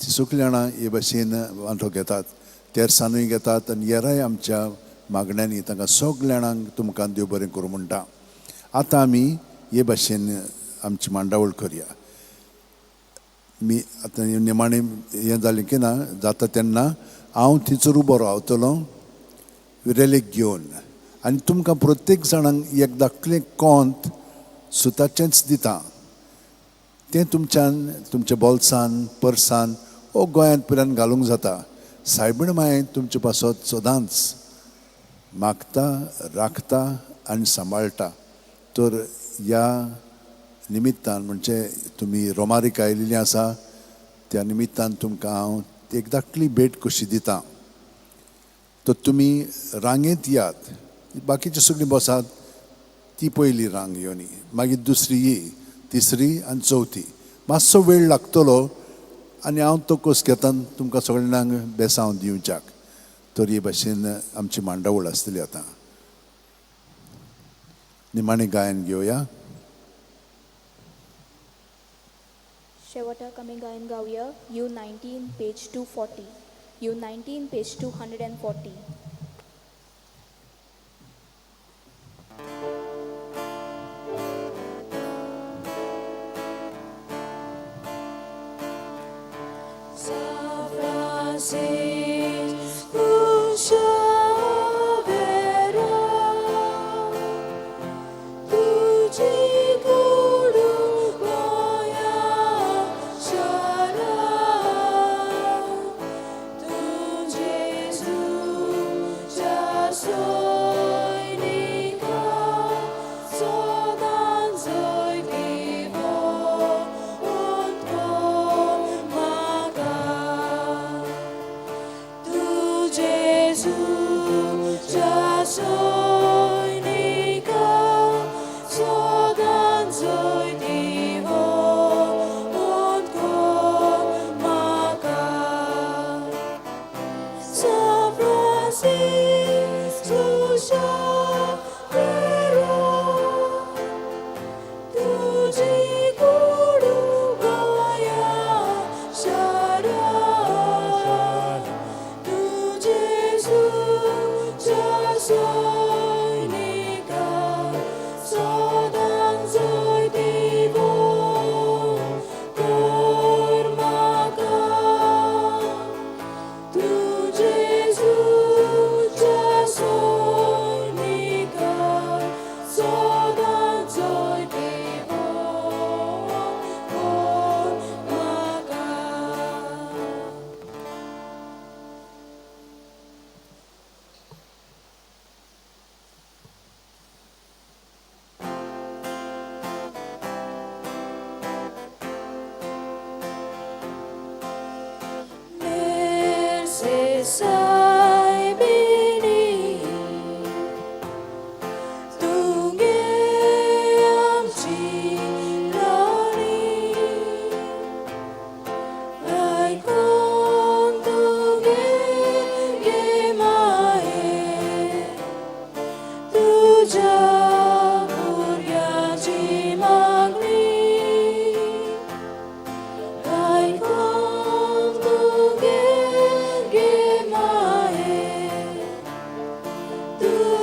ती सगळीं जाणां हे भाशेन वांटो घेतात, तेरसानूय घेतात आनी हेराय आमच्या मागण्यांनी. तांकां सगळ्या जाणांक तुमकां देव बरें करूं म्हणटा. आतां आमी हे भाशेन आमची मांडावळ करया. मी आतां निमाणें हें जालें की ना जाता तेन्ना हांव थंयसर उबो रावतलो रेलीक घेवन आनी तुमकां प्रत्येक जाणांक एक धाकलें कोंत सुताचेंच दिता, तें तुमच्यान तुमच्या बोल्सान पर्सान ओ गोंयांत पर्यंत घालूंक जाता. सायबीण माय तुमचे पासत सदांच मागता, राखता आनी सांबाळटा. तर ह्या निमित्तान म्हणजे तुमी रोमारीक आयिल्लीं आसा त्या निमित्तान तुमकां हांव एक धाकली भेट कशी दिता. तर तुमी रांगेंत यात, बाकीची सगळीं बसात, ती पयली रांग येवनी, मागीर दुसरी ही, तिसरी आनी चवथी. मातसो वेळ लागतलो आनी हांव तो कस घेता तुमकां सगळ्यांक बेसांव दिवच्याक. तर हे भाशेन आमची मांडावळ आसतली. आतां निमाणें गायन घेवया. शेवटाक आमी गायन गावया U19 page 240, U19 page 240.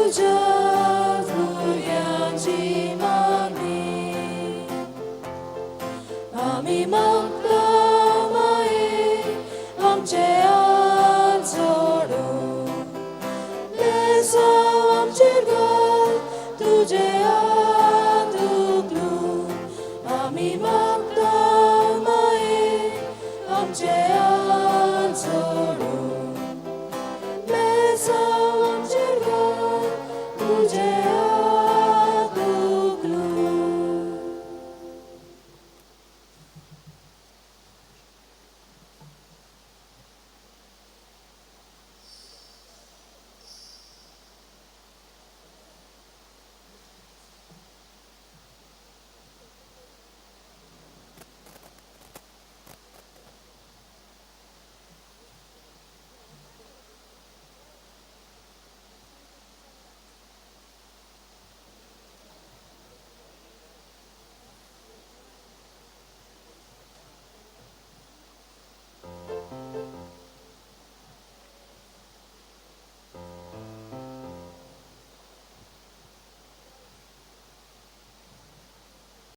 तुज्या भुरग्यांची मागणी आमी मागता माये आमचे हात जोडून बेसांव आमचेर घाल तुजें